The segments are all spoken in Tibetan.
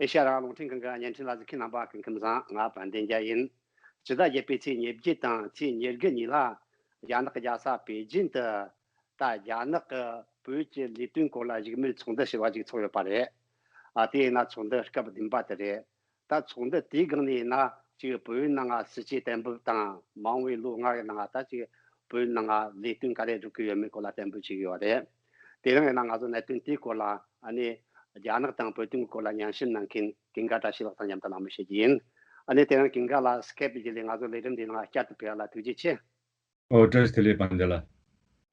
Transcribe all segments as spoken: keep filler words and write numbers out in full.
ཨེ་ཤ་ཡ་རང་དབང་རླུང་འཕྲིན་ཁང་གི་བརྙན་འཕྲིན་ལ་གཟིགས་མཁན་རྣམ་པ་སྐུ་ཁམས་བཟང་། ང་དཔལ་ལྡན་རྒྱལ་ཡིན། སྤྱི་ཟླ་བརྒྱད་པའི་ཚེས་ཉེར་བརྒྱད་དང་ཚེས་ཉེར་དགུ་གཉིས་ལ་རྒྱ་ནག་གི་རྒྱལ་ས་པེ་ཅིན་དུ། ད་རྒྱ་ནག་གི་བོད་ཀྱི་ལས་དོན་སྐོར་ལ་བཞུགས་མོལ་ཚོགས་འདུ་ཞེས་པ་ཅིག་ཚོགས་ཡོད་པ་རེད། ཨ་དེ་ཡིན་ན་ཚོགས་འདུ་སྐབས་བདུན་པ་དེ་རེད། ད་ཚོགས་འདུ་དེའི་སྒང་ནས་ཡིན་ན་ཅིག་བོད་ནང་ང་སྲིད་བྱུས་གཏན་འབེབས་དང་མ་འོངས་པའི་ལོ་ལྔ་གི་ནང་ང་ད་ཅིག་བོད་ནང་ང་ལས་དོན་ག་རེ་སྒྲུབ་ཀྱི་ཡོད་མེད་སྐོར་ལ་གཏན་འབེབས་བྱེད་ཀྱི་ཡོད་རེད། དེ་རིང་ཡིན་ན་ང་ཚོ་གནད་དོན་དེའི་སྐོར་ལ་ཨ་ནི་རྒྱ་ནག་དང་བོད་དོན་སྐོར་ལ་ཉམས་ཞིབ་གནང་མཁན་ཀུན་དགའ་བཀྲ་ཤིས་ལགས་དང་མཉམ་དུ་གླེང་མོལ་བྱེད་ཀྱི་ཡིན། ཨ་ནི་དེ་རིང་ཀུན་དགའ་ལགས་སི་ཀེབ་བརྒྱུད་ལས་ང་ཚོ་ལས་རིམ་འདིའི་ནང་བསྐྱར་དུ་ཕེབས་པ་ལ་ཐུགས་རྗེ་ཆེ། ཨོ་བཀྲ་ཤིས་བདེ་ལེགས་དཔལ་ལྡན་ལགས།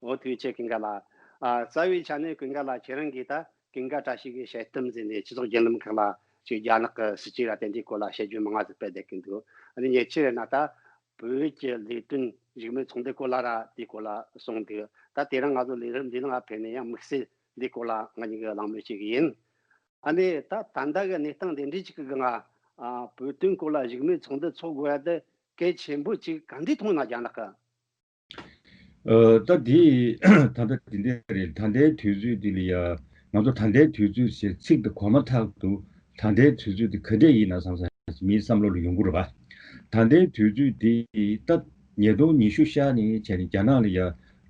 ཨོ་ཐུགས་རྗེ་ཆེ་ཀུན་དགའ་ལགས། ཨ་རྩ་བའི་ཆ་ནས་ཀུན་དགའ་ལགས་ཁྱེད་རང་གིས་ད་ཀུན་དགའ་བཀྲ་ཤིས་ཀྱི་དཔྱད་གཏམ་ཟེར་ནས་སྤྱི་ཚོགས་བརྒྱུད་ལམ་ཁག་ལ་ཅིག་རྒྱ་ནག་གི་སྲིད་བྱུས་ལ་དེ་འདྲའི་སྐོར་ལ་དཔྱད་བརྗོད་མང་ང་ཟིག་སྤེལ་བསྡད་ཀྱི་འདུག་ཨ་ནི་ངས་ཅི་རེད་ན་ད་བོད་ཀྱི་ལས་དོན་བཞུགས་མོལ་ཚོགས་འདུའི་སྐོར་ལ་ར་དེའི་སྐོར་ལ་གསུངས་འདུག་ད་དེ་རིང་ང་ཚོ་ལས་རིམ་འདིའི་ནང་ཕེབས་ནས་ཡང་དམིགས་བསལ་འདིའི་སྐོར་ལ་ང་གཉིས་ཀྱིས་གླེང་མོལ་བྱེད་ཀྱི་ཡིན། ཨ་ནི་ད་ད་ལྟ་གི་གནས་སྟངས་དེ་འདྲའི་ཅིག་གི་ངང་ཨ་བོད་དོན་སྐོར་ལ་བཞུགས་མོལ་ཚོགས་འདུ་ཚོགས་དགོས་ཡ་དེ་གལ་ཆེན་པོ་ཅིག་ག་འདྲས་མཐོང་ན་རྒྱ་ནག་གི། ཨ་ད་འདི་ད་ལྟ་འདི་འདྲ་རེད། ད་ལྟའི་དུས་ཚོད་འདི་ལ་ཡ་ང་ཚོ་ད་ལྟའི་དུས་ཚོད་ཞེས་ཚིག་དེ་གོ་མ་ཐག་ཏུ་ད་ལྟའི་དུས་ཚོད་འདི་ག་འདྲས་ཡིན་ན་བསམ་ས་མིའི་བསམ་བློ་ལ་ཡོང་གི་རེད་པ། ད་ལྟའི་དུས་ཚོད་འདི་ད་ཉིས་སྟོང་ཉི་ཤུ་ཤར་ནས་བྱས་ནས་རྒྱ་ནག་ལ་ཡ་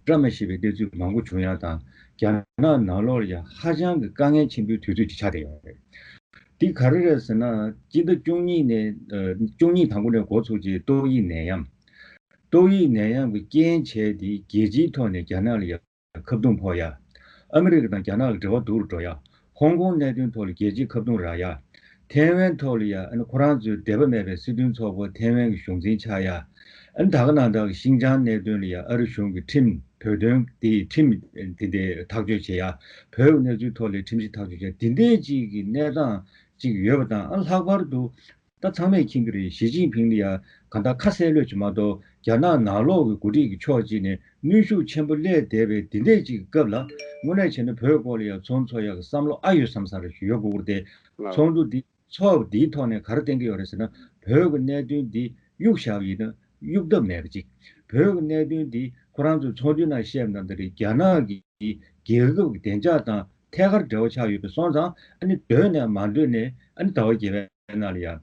བཀྲ་མ་ཤིས་པའི་གནས་ཚུལ་མང་པོ་བྱུང་ཡ་དང་རྒྱ་ནག་ནང་ལོགས་ལ་ཡ་ཧ་ཅང་གི་དཀའ་ངལ་ཆེན་པོའི་དུས་ཚོད་ཅིག་ཆགས་བསྡད་ཡོད་རེད། འདི་ག་རེ་རེད་ཟེར་ན་སྤྱི་ཟླ་བཅུ་གཉིས་ནས་ཨ་བཅུ་གཉིས་དང་པོ་ནས་འགོ་ཚུགས་རྗེས་ཏོག་དབྱིབས་ནད་ཡམས། ཏོག་དབྱིབས་ནད་ཡམས་ཀྱི་རྐྱེན་བྱས་ཏེ་རྒྱལ་སྤྱིའི་ཐོག་ནས་རྒྱ་ནག་ལ་ཡ་ཁ་རྡུང་ཕོག་ཡ། ཨ་མི་རི་ཀ་དང་རྒྱ་ནག་ལ་འབྲེལ་བ་སྡུག་རུ་འགྲོ་ཡ། ཧོང་ཀོང་གནད་དོན་ཐོག་ལ་རྒྱལ་སྤྱིའི་ཁ་རྡུང་རག་ཡ། ཐའེ་ཝན་ཐོག་ལ་ཡ་ཨ་ནི་ཁོ་རང་ཚོའི་འདོད་པ་མེད་པའི་སྲིད་དོན་ཚོགས་པ་ཐའེ་ཝན་གྱི་གཞུང་འཛིན་ཆགས་ཡ། ཨ་ནི་ད་ག་ནང་བཞིན་ཤིང་ཅང་གནད་དོན་ལ་ཡ་ཨ་རི་གཞུང་གི་ཁྲིམས་བོད་དོན་དེའི་ཁྲིམས་དེ་འདྲའི་ཐག་གཅོད་བྱེད་ཡ། བོད་ཀྱི་གནས་ཚུལ་ཐོག་ལ་ཁྲིམས་གཞི་ཐག་གཅོད་བྱེད་ཡ་དེ་འདྲའི་ཅིག་གི་གནས་སྟངས་ཅིག་ཡོད་པ་དང་ཨ་ལྷག་པར་དུ། ད་ཚང་མས་མཁྱེན་གྱི་རེད། ཞི་ཅིན་ཕིང་ལ་ཡ་གང་ལྟར་ཁ་གསལ་ལོས་ཅིག་མ་གཏོགས་རྒྱ་ནག་ནང་ལོགས་ཀྱི་འགོ་ཁྲིད་ཀྱི་ཕྱོགས་གཅིག་ནས་གནོན་ཤུགས་ཆེན་པོ་སླེབས་བསྡད་པའི་འདི་འདྲས་ཅིག་གི་སྐབས་ལ་དངོས་གནས་བྱས་ན་བོད་སྐོར་ལ་ཡ་ཚོགས་འདུ་ཚོགས་ཡག་གི་བསམ་བློ་ཨ་ཡོད་བསམ་ས་རེ་ཞིག་ཡོད་དགོས་ཀྱི་རེད་དེ། ལགས། ཚོགས་འདུ་འདི་ཚོགས་པ་འདིའི་ཐོག་ནས་ག་རེ་བསྟན་གྱི་ཡོད་རེད་ཟེར་ན་བོད་ཀྱི་གནད་དོན་འདི་གཡུག་བཞག་པ་ཡིན་ན་གཡུག་ཐབས་མེད་པ་ཅིག་བོད་ཀྱི་གནད་དོན་འདི་ཁོ་རང་ཚོའི་ཚོགས་འདུའི་ནང་བཤད་པ་ནང་ལྟར་རྒྱ་ནག་གི་རྒྱལ་ཁབ་ཀྱི་བདེ་འཇགས་དང་ཐད་ཀར་འབྲེལ་བ་ཆགས་ཡོད་པའི་སོང་ཙང་ཨ་ནི་འདོད་ནས་མ་འདོད་ནས་ཨ་ནི་ཟླ་བ་བརྒྱད་པའི་ནང་ལ་ཡང་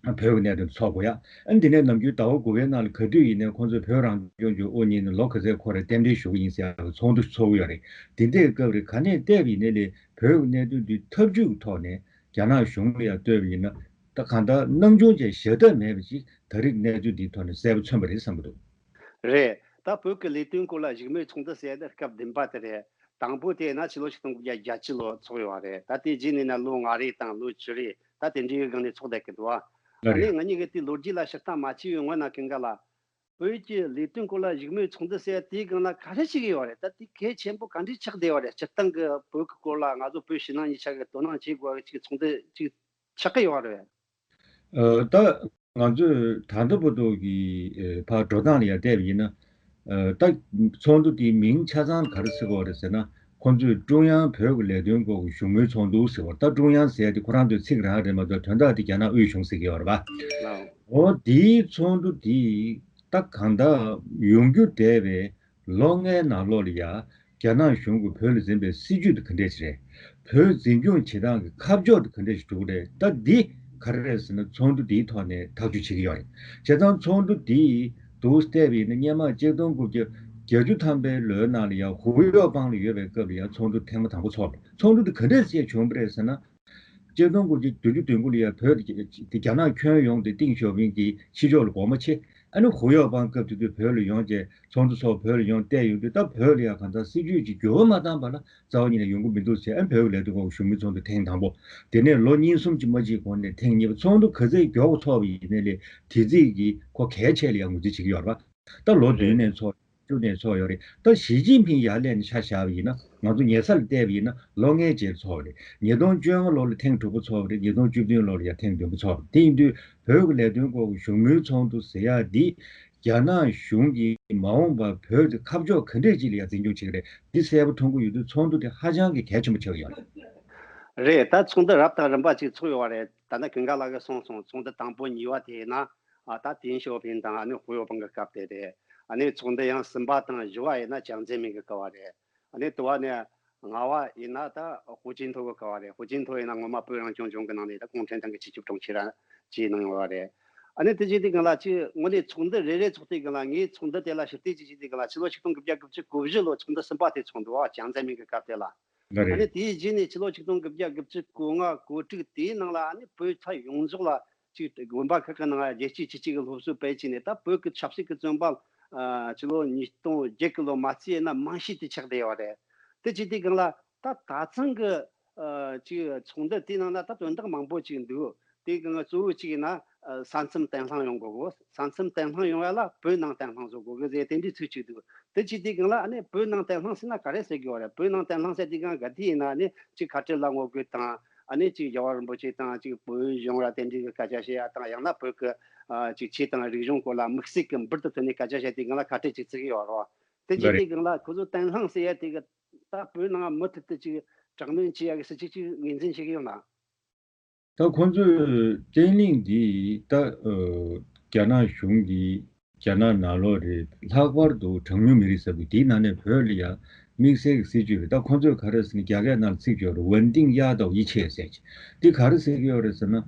བོད་ཀྱི་གནད་དོན་ཚོགས་དགོས་ཡ། ཨ་ནི་འདི་ནས་ནམ་རྒྱུན་ཟླ་བ་དགུ་པའི་ནང་ལ་ག་དུས་ཡིན་ནའི་ཁོང་ཚོས་བོད་རང་སྐྱོང་ལྗོངས་དབུ་བརྙེས་ནས་ལོ་ག་ཚད་འཁོར་རེད་རྟེན་འབྲེལ་ཞུ་གི་ཡིན་ཟེར་ཡག་གི་ཚོགས་འདུ་ཚོགས་ཀྱི་ཡོད་རེད། འདི་འདྲའི་སྐབས་རེད་ག་ནས་བལྟས་པ་ཡིན་ནའི་ལས་བོད་ཀྱི་གནད་དོན་འདི་ཐབས་ཇུས་ཀྱི་ཐོག་ནས་རྒྱ་ནག་གཞུང་ལ་ཡང་ལྟོས་པ་ཡིན་ན་ད་གང་ལྟར་སྣང་ཆུང་བྱས་ཞེ་དྲག་མེད་པ་ཅིག་ད་རེས་གནས་ཚུལ་འདིའི་ཐོག་ནས་གསལ་པོ་མཚོན་པ་རེད་བསམ་གྱི་འདུག་རེད། ད་བོད་ཀྱི་ལས་དོན་སྐོར་ལ་བཞུགས་མོལ་ཚོགས་འདུ་ཟེར་ཡ་དེ་སྐབས་བདུན་པ་དེ་རེད། དང་པོ་དེ་ཡིན་ན་ཕྱི་ལོ་ཆིག་སྟོང་དགུ་བརྒྱ་བརྒྱད་ཅུ་ལོ་ཚོགས་ཡོད་པ་རེད། ད་དེ་རྗེས་ནས་ན་ལོ་ལྔ་རེ་དང་ལོ་བཅུ་རེ་ད་དེ་འདྲའི་སྒང་ནས་ཚོགས་བསྡད་ཀྱི་འདུག་ཨ། ལགས་ཨ་ནི་རེད། ང་གཉིས་ཀྱིས་དེའི་ལོ་རྒྱུས་ལ་ཕྱིར་ལྟ་མ་བྱས་པའི་སྔོན་ན་ཀུན་དགའ་ལགས། བོད་ཀྱི་ལས་དོན་སྐོར་ལ་བཞུགས་མོལ་ཚོགས་འདུ་ཟེར་ཡ་དེའི་སྒང་ལ་ག་རེ་བྱེད་ཀྱི་ཡོད་རེད། ད་དེ་གལ་ཆེན་པོ་ག་འདྲས་ཆགས་བསྡད་ཡོད་རེད། སྤྱིར་བཏང་གི་བོད་ཀྱི་སྐོར་ལ་ང་ཚོ་བོད་ཕྱི་ནང་གཉིས་ཆ་གི་དོ་སྣང་བྱེད་དགོས་པ་ཅིག་ཚོགས་འདུ་ཅིག་ཆགས་ཀྱི་ཡོད་རེད། ཨ་ད་ང་ཚོས་ད་ལྟ་བར་དུ་གི་ཨེ་ཕར་འགྲོ་སྟངས་ལ་ཡང་བལྟས་པ་ཡིན་ན། ཨ་ད་ཚོགས་འདུ་དེའི་མིང་ཆ་ཚང་ག་རེ་ཟེར་གྱི་ཡོད་རེད་ཟེར་ན། ཁོང་ཚོས་ཀྲུང་དབྱང་བོད་ཀྱི་ལས་དོན་སྐོར་གྱི་བཞུགས་མོལ་ཚོགས་འདུ་ཟེར་བ། ད་ཀྲུང་དབྱང་ཟེར་ཡ་དེ་ཁོ་རང་ཚོའི་ཚིག་རང་རེད་མ་གཏོགས་དོན་དག་དེ་རྒྱ་ནག་དབུས་གཞུང་ཟེར་གྱི་ཡོད་རེད་པ། ལགས། འོ་དེའི་ཚོགས་འདུ་དེ་ད་གང་ལྟར་ཡོང་རྒྱུ་བསྡད་པའི་ལོ་ལྔའི་ནང་ལོགས་ལ་ཡ་རྒྱ་ནག་གཞུང་གིས་བོད་ལ་འཛིན་པའི་སྲིད་ཇུས་དེ་ག་འདྲས་ཞིག་རེད། བོད་འཛིན་སྐྱོང་བྱེད་སྟངས་ཀྱི་ཁ་ཕྱོགས་དེ་ག་འདྲས་ཞིག་འགྲོ་གི་རེད། ད་འདི་ག་རེ་རེད་ཟེར་ན་ཚོགས་འདུ་འདིའི་ཐོག་ནས་ཐག་གཅོད་བྱེད་ཀྱི་ཡོད་རེད། བྱས་ཙང་ཚོགས་འདུ་འདི་འདུག་བལྟས་པ་ཡིན་ན་སྔོན་མ་ཆིག་སྟོང་དགུ་བརྒྱ་བརྒྱད་ཅུ་ཐམ་པའི་ལོའི་ནང་ལ་ཡང་ཧུའུ་ཡའོ་པང་ལ་ཡོད་པའི་སྐབས་ལ་ཡང་ཚོགས་འདུ་ཐེངས་མ་དང་པོ་ཚོགས་པ་རེད། ཚོགས་འདུ་འདི་ག་འདྲས་བྱས་བྱུང་བ་རེད་ཟེར་ན། ཆིག་སྟོང་དགུ་བརྒྱ་བདུན་ཅུ་དོན་དགུ་ལ་ཡང་བོད་དེ་རྒྱ་ནག་ཁྱོན་ཡོངས་དེ་ཏེང་ཞའོ་ཕིང་གིས་ཕྱི་ཕྱོགས་ལ་སྒོ་མོ་ཕྱེ། ཨ་ནི་ཧུའུ་ཡའོ་པང་སྐབས་དེ་དུས་བོད་ལ་ཡོང་བྱས་ཚོགས་འདུ་ཚོགས་བོད་ལ་ཡོང་བལྟས་ཡོང་དུས་ད་བོད་ལ་ཡང་གང་ལྟར་སྲིད་ཇུས་ཀྱི་འགྱུར་བ་མ་བཏང་བ་ལ་རྩ་བ་ཉིད་ནས་ཡོང་གི་མི་འདུག་ཟེར། ཨ་ནི་བོད་ཀྱི་ལས་དོན་སྐོར་གྱི་བཞུགས་མོལ་ཚོགས་འདུ་ཐེངས་དང་པོ། དེ་ནས་ལོ་གཉིས་གསུམ་ཅིག་མ་ཕྱིན་གོང་ནས་ཐེངས་གཉིས་པ། ཚོགས་འདུ་ག་ཚོད་མགྱོགས་པོ་ཚོགས་པ་ཡིན་ནའི་ལས་དེ་རྩིས་ཀྱི་ཁོ་གལ་ཆེ་ལ་ཡང་ངོས་འཛིན་བྱེད་ཀྱི་ཡོད་རེད་པ། ད་ལོ་བདུན་ནས་ཚོགས། བཅུ་ནས་ཚོགས་ཡོད་རེད། ད་ཞི་ཅིན་ཕིང་ཡར་སླེབས་ནས་ཆ་བཞག་པ་ཡིན་ན་ང་ཚོ་ཉེ་སར་བལྟས་པ་ཡིན་ན་ལོ་ལྔའི་རྗེས་ཚོགས་པ་རེད། ཉིས་སྟོང་བཅོ་ལྔ་ལོ་ལ་ཐེངས་དྲུག་པ་ཚོགས་པ་རེད། ཉིས་སྟོང་བཅུ་བདུན་ལོ་ལ་ཡང་ཐེངས་བདུན་པ་ཚོགས་པ་རེད། དེ་ཡིན་དུས་བོད་ཀྱི་ལས་དོན་སྐོར་གྱི་བཞུགས་མོལ་ཚོགས་འདུ་ཟེར་ཡག་འདི་རྒྱ་ནག་གཞུང་གིས་མ་འོངས་པར་བོད་དེ་ཁ་ཕྱོགས་ག་འདྲས་ཅིག་ལ་ཡང་འཛིན་སྐྱོང་བྱེད་ཀྱི་རེད། འདི་གསལ་པོ་མཐོང་གི་ཡོད་དུས་ཚོགས་འདུ་དེ་ཧ་ཅང་གི་གལ་ཆེན་པོ་ཆགས་ཀྱི་ཡོད་རེད། རེད། ད་ཚོགས་འདུ་རབ་དང་རིམ་པ་ཅིག་ཚོགས་ཡོད་པ་རེད། ད་ནི་ཀུན་དགའ་ལགས་ཀྱིས་གསུངས་སོང་། ཚོགས་འདུ་དང་པོ་གཉིས་པ་དེ་ཡིན་ན། ཨ་ད་ཏེང་ཞའོ་ཕིང་དང་ཨ་ནི་ཧུའུ་ཡའོ་པང་གི་སྐབས་དེ་རེད། ཨ་ནི་ཚོགས་འདུ་ཡང་གསུམ་པ་དང་བཞི་པ་ཡིན་ན་ཅང་ཙེ་མིན་གྱི་སྐབས་པ་རེད། ཨ་ནི་དུ་བ་ནས་ ལྔ་བ་ཡིན་ན་ད་ཧུའུ་ཅིན་ཐའོ་གི་སྐབས་རེད། ཧུའུ་ཅིན་ཐའོ་ཡིན་ན་སྔོན་མ་བོད་རང་སྐྱོང་ལྗོངས་ཀྱི་ནང་ནས་ད་གུང་ཁྲན་ཏང་གི་སྤྱི་ཁྱབ་དྲུང་ཆེ་རང་བྱས་གནང་ཡོད་པ་རེད། ཨ་ནི་དེ་བྱས་དུས་སྒང་ལ་ཅིག་དངོས་གནས་ཚོགས་འདུ་རེ་རེ་ཚོགས་དུས་སྒང་ལ། ངས་ཚོགས་འདུ་དེ་ལ་ཞིབ་བལྟས་ཅིག་བྱས་དུས་སྒང་ལ་ཕྱི་ལོ་ཆིག་སྟོང་དགུ་བརྒྱ་དགུ་བཅུ་གོ་བཞི་ལོ་ཚོགས་འདུ་གསུམ་པ་དེ་ཚོགས་འདུག་བ། ཅང་ཙེ་མིན་གྱི་སྐབས་དེ་ལ། ལགས་ཨ་རེད། ནི་དེའི་རྗེས་ནས་ཕྱི་ལོ་ཆིག་སྟོང་དགུ་བརྒྱ་དགུ་བཅུ་གོ་ལྔ་གོ་དྲུག་དེའི་ནང་ལ་ཨ་ནི་བོད་ས་ཡོངས་རྫོགས་ལ་ཅིག་དགོན་པ་ཁག་གི་ནང་རྒྱལ་གཅེས་ཆོས་གཅེས་ཀྱི་སློབ་གསོ་སྤེལ་བྱས་ནས། ད་བོད་ཀྱི་ཆབ་སྲིད་ཀྱི་བཙོན་པ་ཨ་ཕྱི་ལོ་ཉིས་སྟོང་བརྒྱད་གི་ལོ་མ་ཚད་ན་མང་ཤོས་དེ་ཆགས་བསྡད་ཡོད་རེད། དེ་བྱས་དུས་སྒང་ལ་ད་ད་ཐེངས་ཀྱི་ཨ་ཅིག་ཚོགས་འདུ་དེའི་ནང་ན་ད་དོན་དག་མང་པོ་ཅིག་འདུག་དེ་གི་གཙོ་བོ་གཅིག་ཡིན་ན་ཨ་ས་མཚམས་བརྟན་ལྷིང་ཡོང་དགོས་གོ། ས་མཚམས་བརྟན་ལྷིང་ཡོང་ཡ་ལ་བོད་ནང་བརྟན་ལྷིང་བཟོ་དགོས་གི་ཟེར་དེ་འདྲའི་ཚིག་གཅིག་འདུག་དེ་བྱས་དུས་སྒང་ལ་ཨ་ནི་བོད་ནང་བརྟན་ལྷིང་ཟེར་ན་ག་རེ་ཟེར་གི་ཡོད་རེད། བོད་ནང་བརྟན་ལྷིང་ཟེར་དུས་སྒང་ག་དུས་ཡིན་ན་ཨ་ནི་ཅིག་ཁ་བྲལ་ལ་ངོ་རྒོལ་དང་། ཨ་ནི་ཅིག་རྒྱལ་བ་རིན་པོ་ཆེ་དང་ཅིག་བོད་གཞུང་ལ་དེ་འདྲའི་གི་སྐད་ཆ་བཤད་ཡ་དང་། ཡང་ན་བོད་ཀྱི་ཨ་ཅིག་ཆོས་དང་རིག་གཞུང་སྐོར་ལ་དམིགས་བསལ་གྱི་འབུར་དུ་ཐོན་ནས་སྐད་ཆ་བཤད་དུས་སྒང་ལ་ཁ་བྲལ་ཅིག་བརྩི་གི་ཡོད་རེད། དེ་ལགས་བྱས་རེད། དུས་སྒང་ལ་ཁོ་ཚོ་བརྟན་ལྷིང་ཟེར་ཡ་དེ་གི་ད་བོད་ནང་མུ་མཐུད་དུ་ཅིག་དྲག་གནོན་བྱེད་ཡ་གི་སྲིད་བྱུས་ཅིག་ངོས་འཛིན་བྱེད་ཀྱི་ཡོད་ན། ད་ཁོང་ཚོས་བརྟན་ལྷིང་འདི་ད་ཨ་རྒྱ་ནག་གཞུང་གིས་རྒྱ་ནག་ནང་ལོགས་རེད། ལྷག་པར་དུ་གྲངས་ཉུང་མི་རིགས་ཟེར་དགོས་དེའི་ནང་ནས་བོད་ལ་ཡ་དམིགས་བསལ་གྱི་སྲིད་བྱུས་རེད། ད་ཁོང་ཚོས་ག་རེ་ཟེར་ན་རྒྱ་སྐད་ནང་ལ་ཚིག་ཅིག་ཡོད་རེད། 稳定压倒一切 ཟེར་གྱི། འདི་ག་རེ་ཟེར་གྱི་ཡོད་རེད་ཟེར་ན།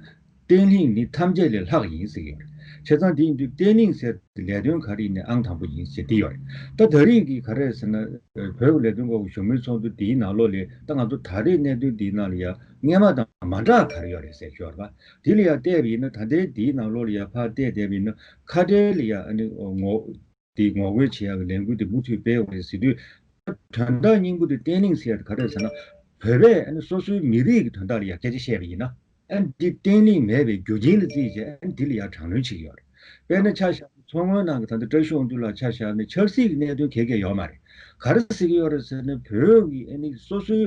བརྟན་ལྷིང་ནི་ཐམས་ཅད་ལས་ལྷག་ཡིན་ཟེར་གྱི་ཡོད་རེད། བྱས་ཙང་དེ་ཡིན་དུས་བརྟན་ལྷིང་ཟེར་ལས་དོན་ག་རེ་ཡིན་ནའི་ཨང་དང་པོ་ཡིན་ཟེར་དེ་ཡོད་རེད། ད་ད་རེས་ཀྱི་ག་རེ་ཟེར་ན་བོད་ཀྱི་ལས་དོན་སྐོར་གྱི་བཞུགས་མོལ་ཚོགས་འདུ་འདིའི་ནང་ལོགས་ལ་ད་ང་ཚོ་ད་རེས་གནད་དོན་འདིའི་ནང་ལ་ཡ་སྔོན་མ་དང་མ་འདྲ་ག་རེ་ཡོད་རེད་ཟེར་ཞོར་བ་དེ་ལ་ཡ་བལྟས་པ་ཡིན་ན། ད་ལྟའི་འདིའི་ནང་ལོགས་ལ་ཡ་ཕར་བལྟས་བསྡད་པ་ཡིན་ན་ཁ་བྲལ་ལ་ཡ་ཨ་ནི་ངོ་དེ་ངོ་རྒོལ་བྱེད་ཡག་གི་ལས་འགུལ་དེ་མུ་མཐུད་སྤེལ་བ་རེད་ཟེར་དུས། དོན་དག་སྙིང་པོ་དེ་བརྟན་ལྷིང་ཟེར་ཡག་དེ་ག་རེ་རེད་ཟེར་ན། བོད་པས་ཨ་ནི་སོ་སོའི་མི་རིགས་ཀྱི་དོན་དག་ལ་ཡ་སྐད་ཆ་བཤད་པ་ཡིན་ན། ཨ་ནི་འདི་བརྟན་ལྷིང་མེད་པའི་རྒྱུ་རྐྱེན་ལ་བརྩིས་བྱས་ཨ་ནི་འདི་ལ་ཡ་དྲག་གནོན་བྱེད་ཀྱི་ཡོད་རེད། དཔེར་ན་ཆ་བཞག་ན་མཚོ་སྔོན་ནང་གི་ད་ལྟ་བཀྲ་ཤིས་དབང་འདུས་ལགས་ཆ་བཞག་ན་ཆབ་སྲིད་ཀྱི་གནད་དོན་ག་གེ་ཡོད་མ་རེད། ག་རེ་ཟེར་གྱི་ཡོད་རེད་ཟེར་ན་བོད་ཀྱི་ཨ་ནི་སོ་སོའི་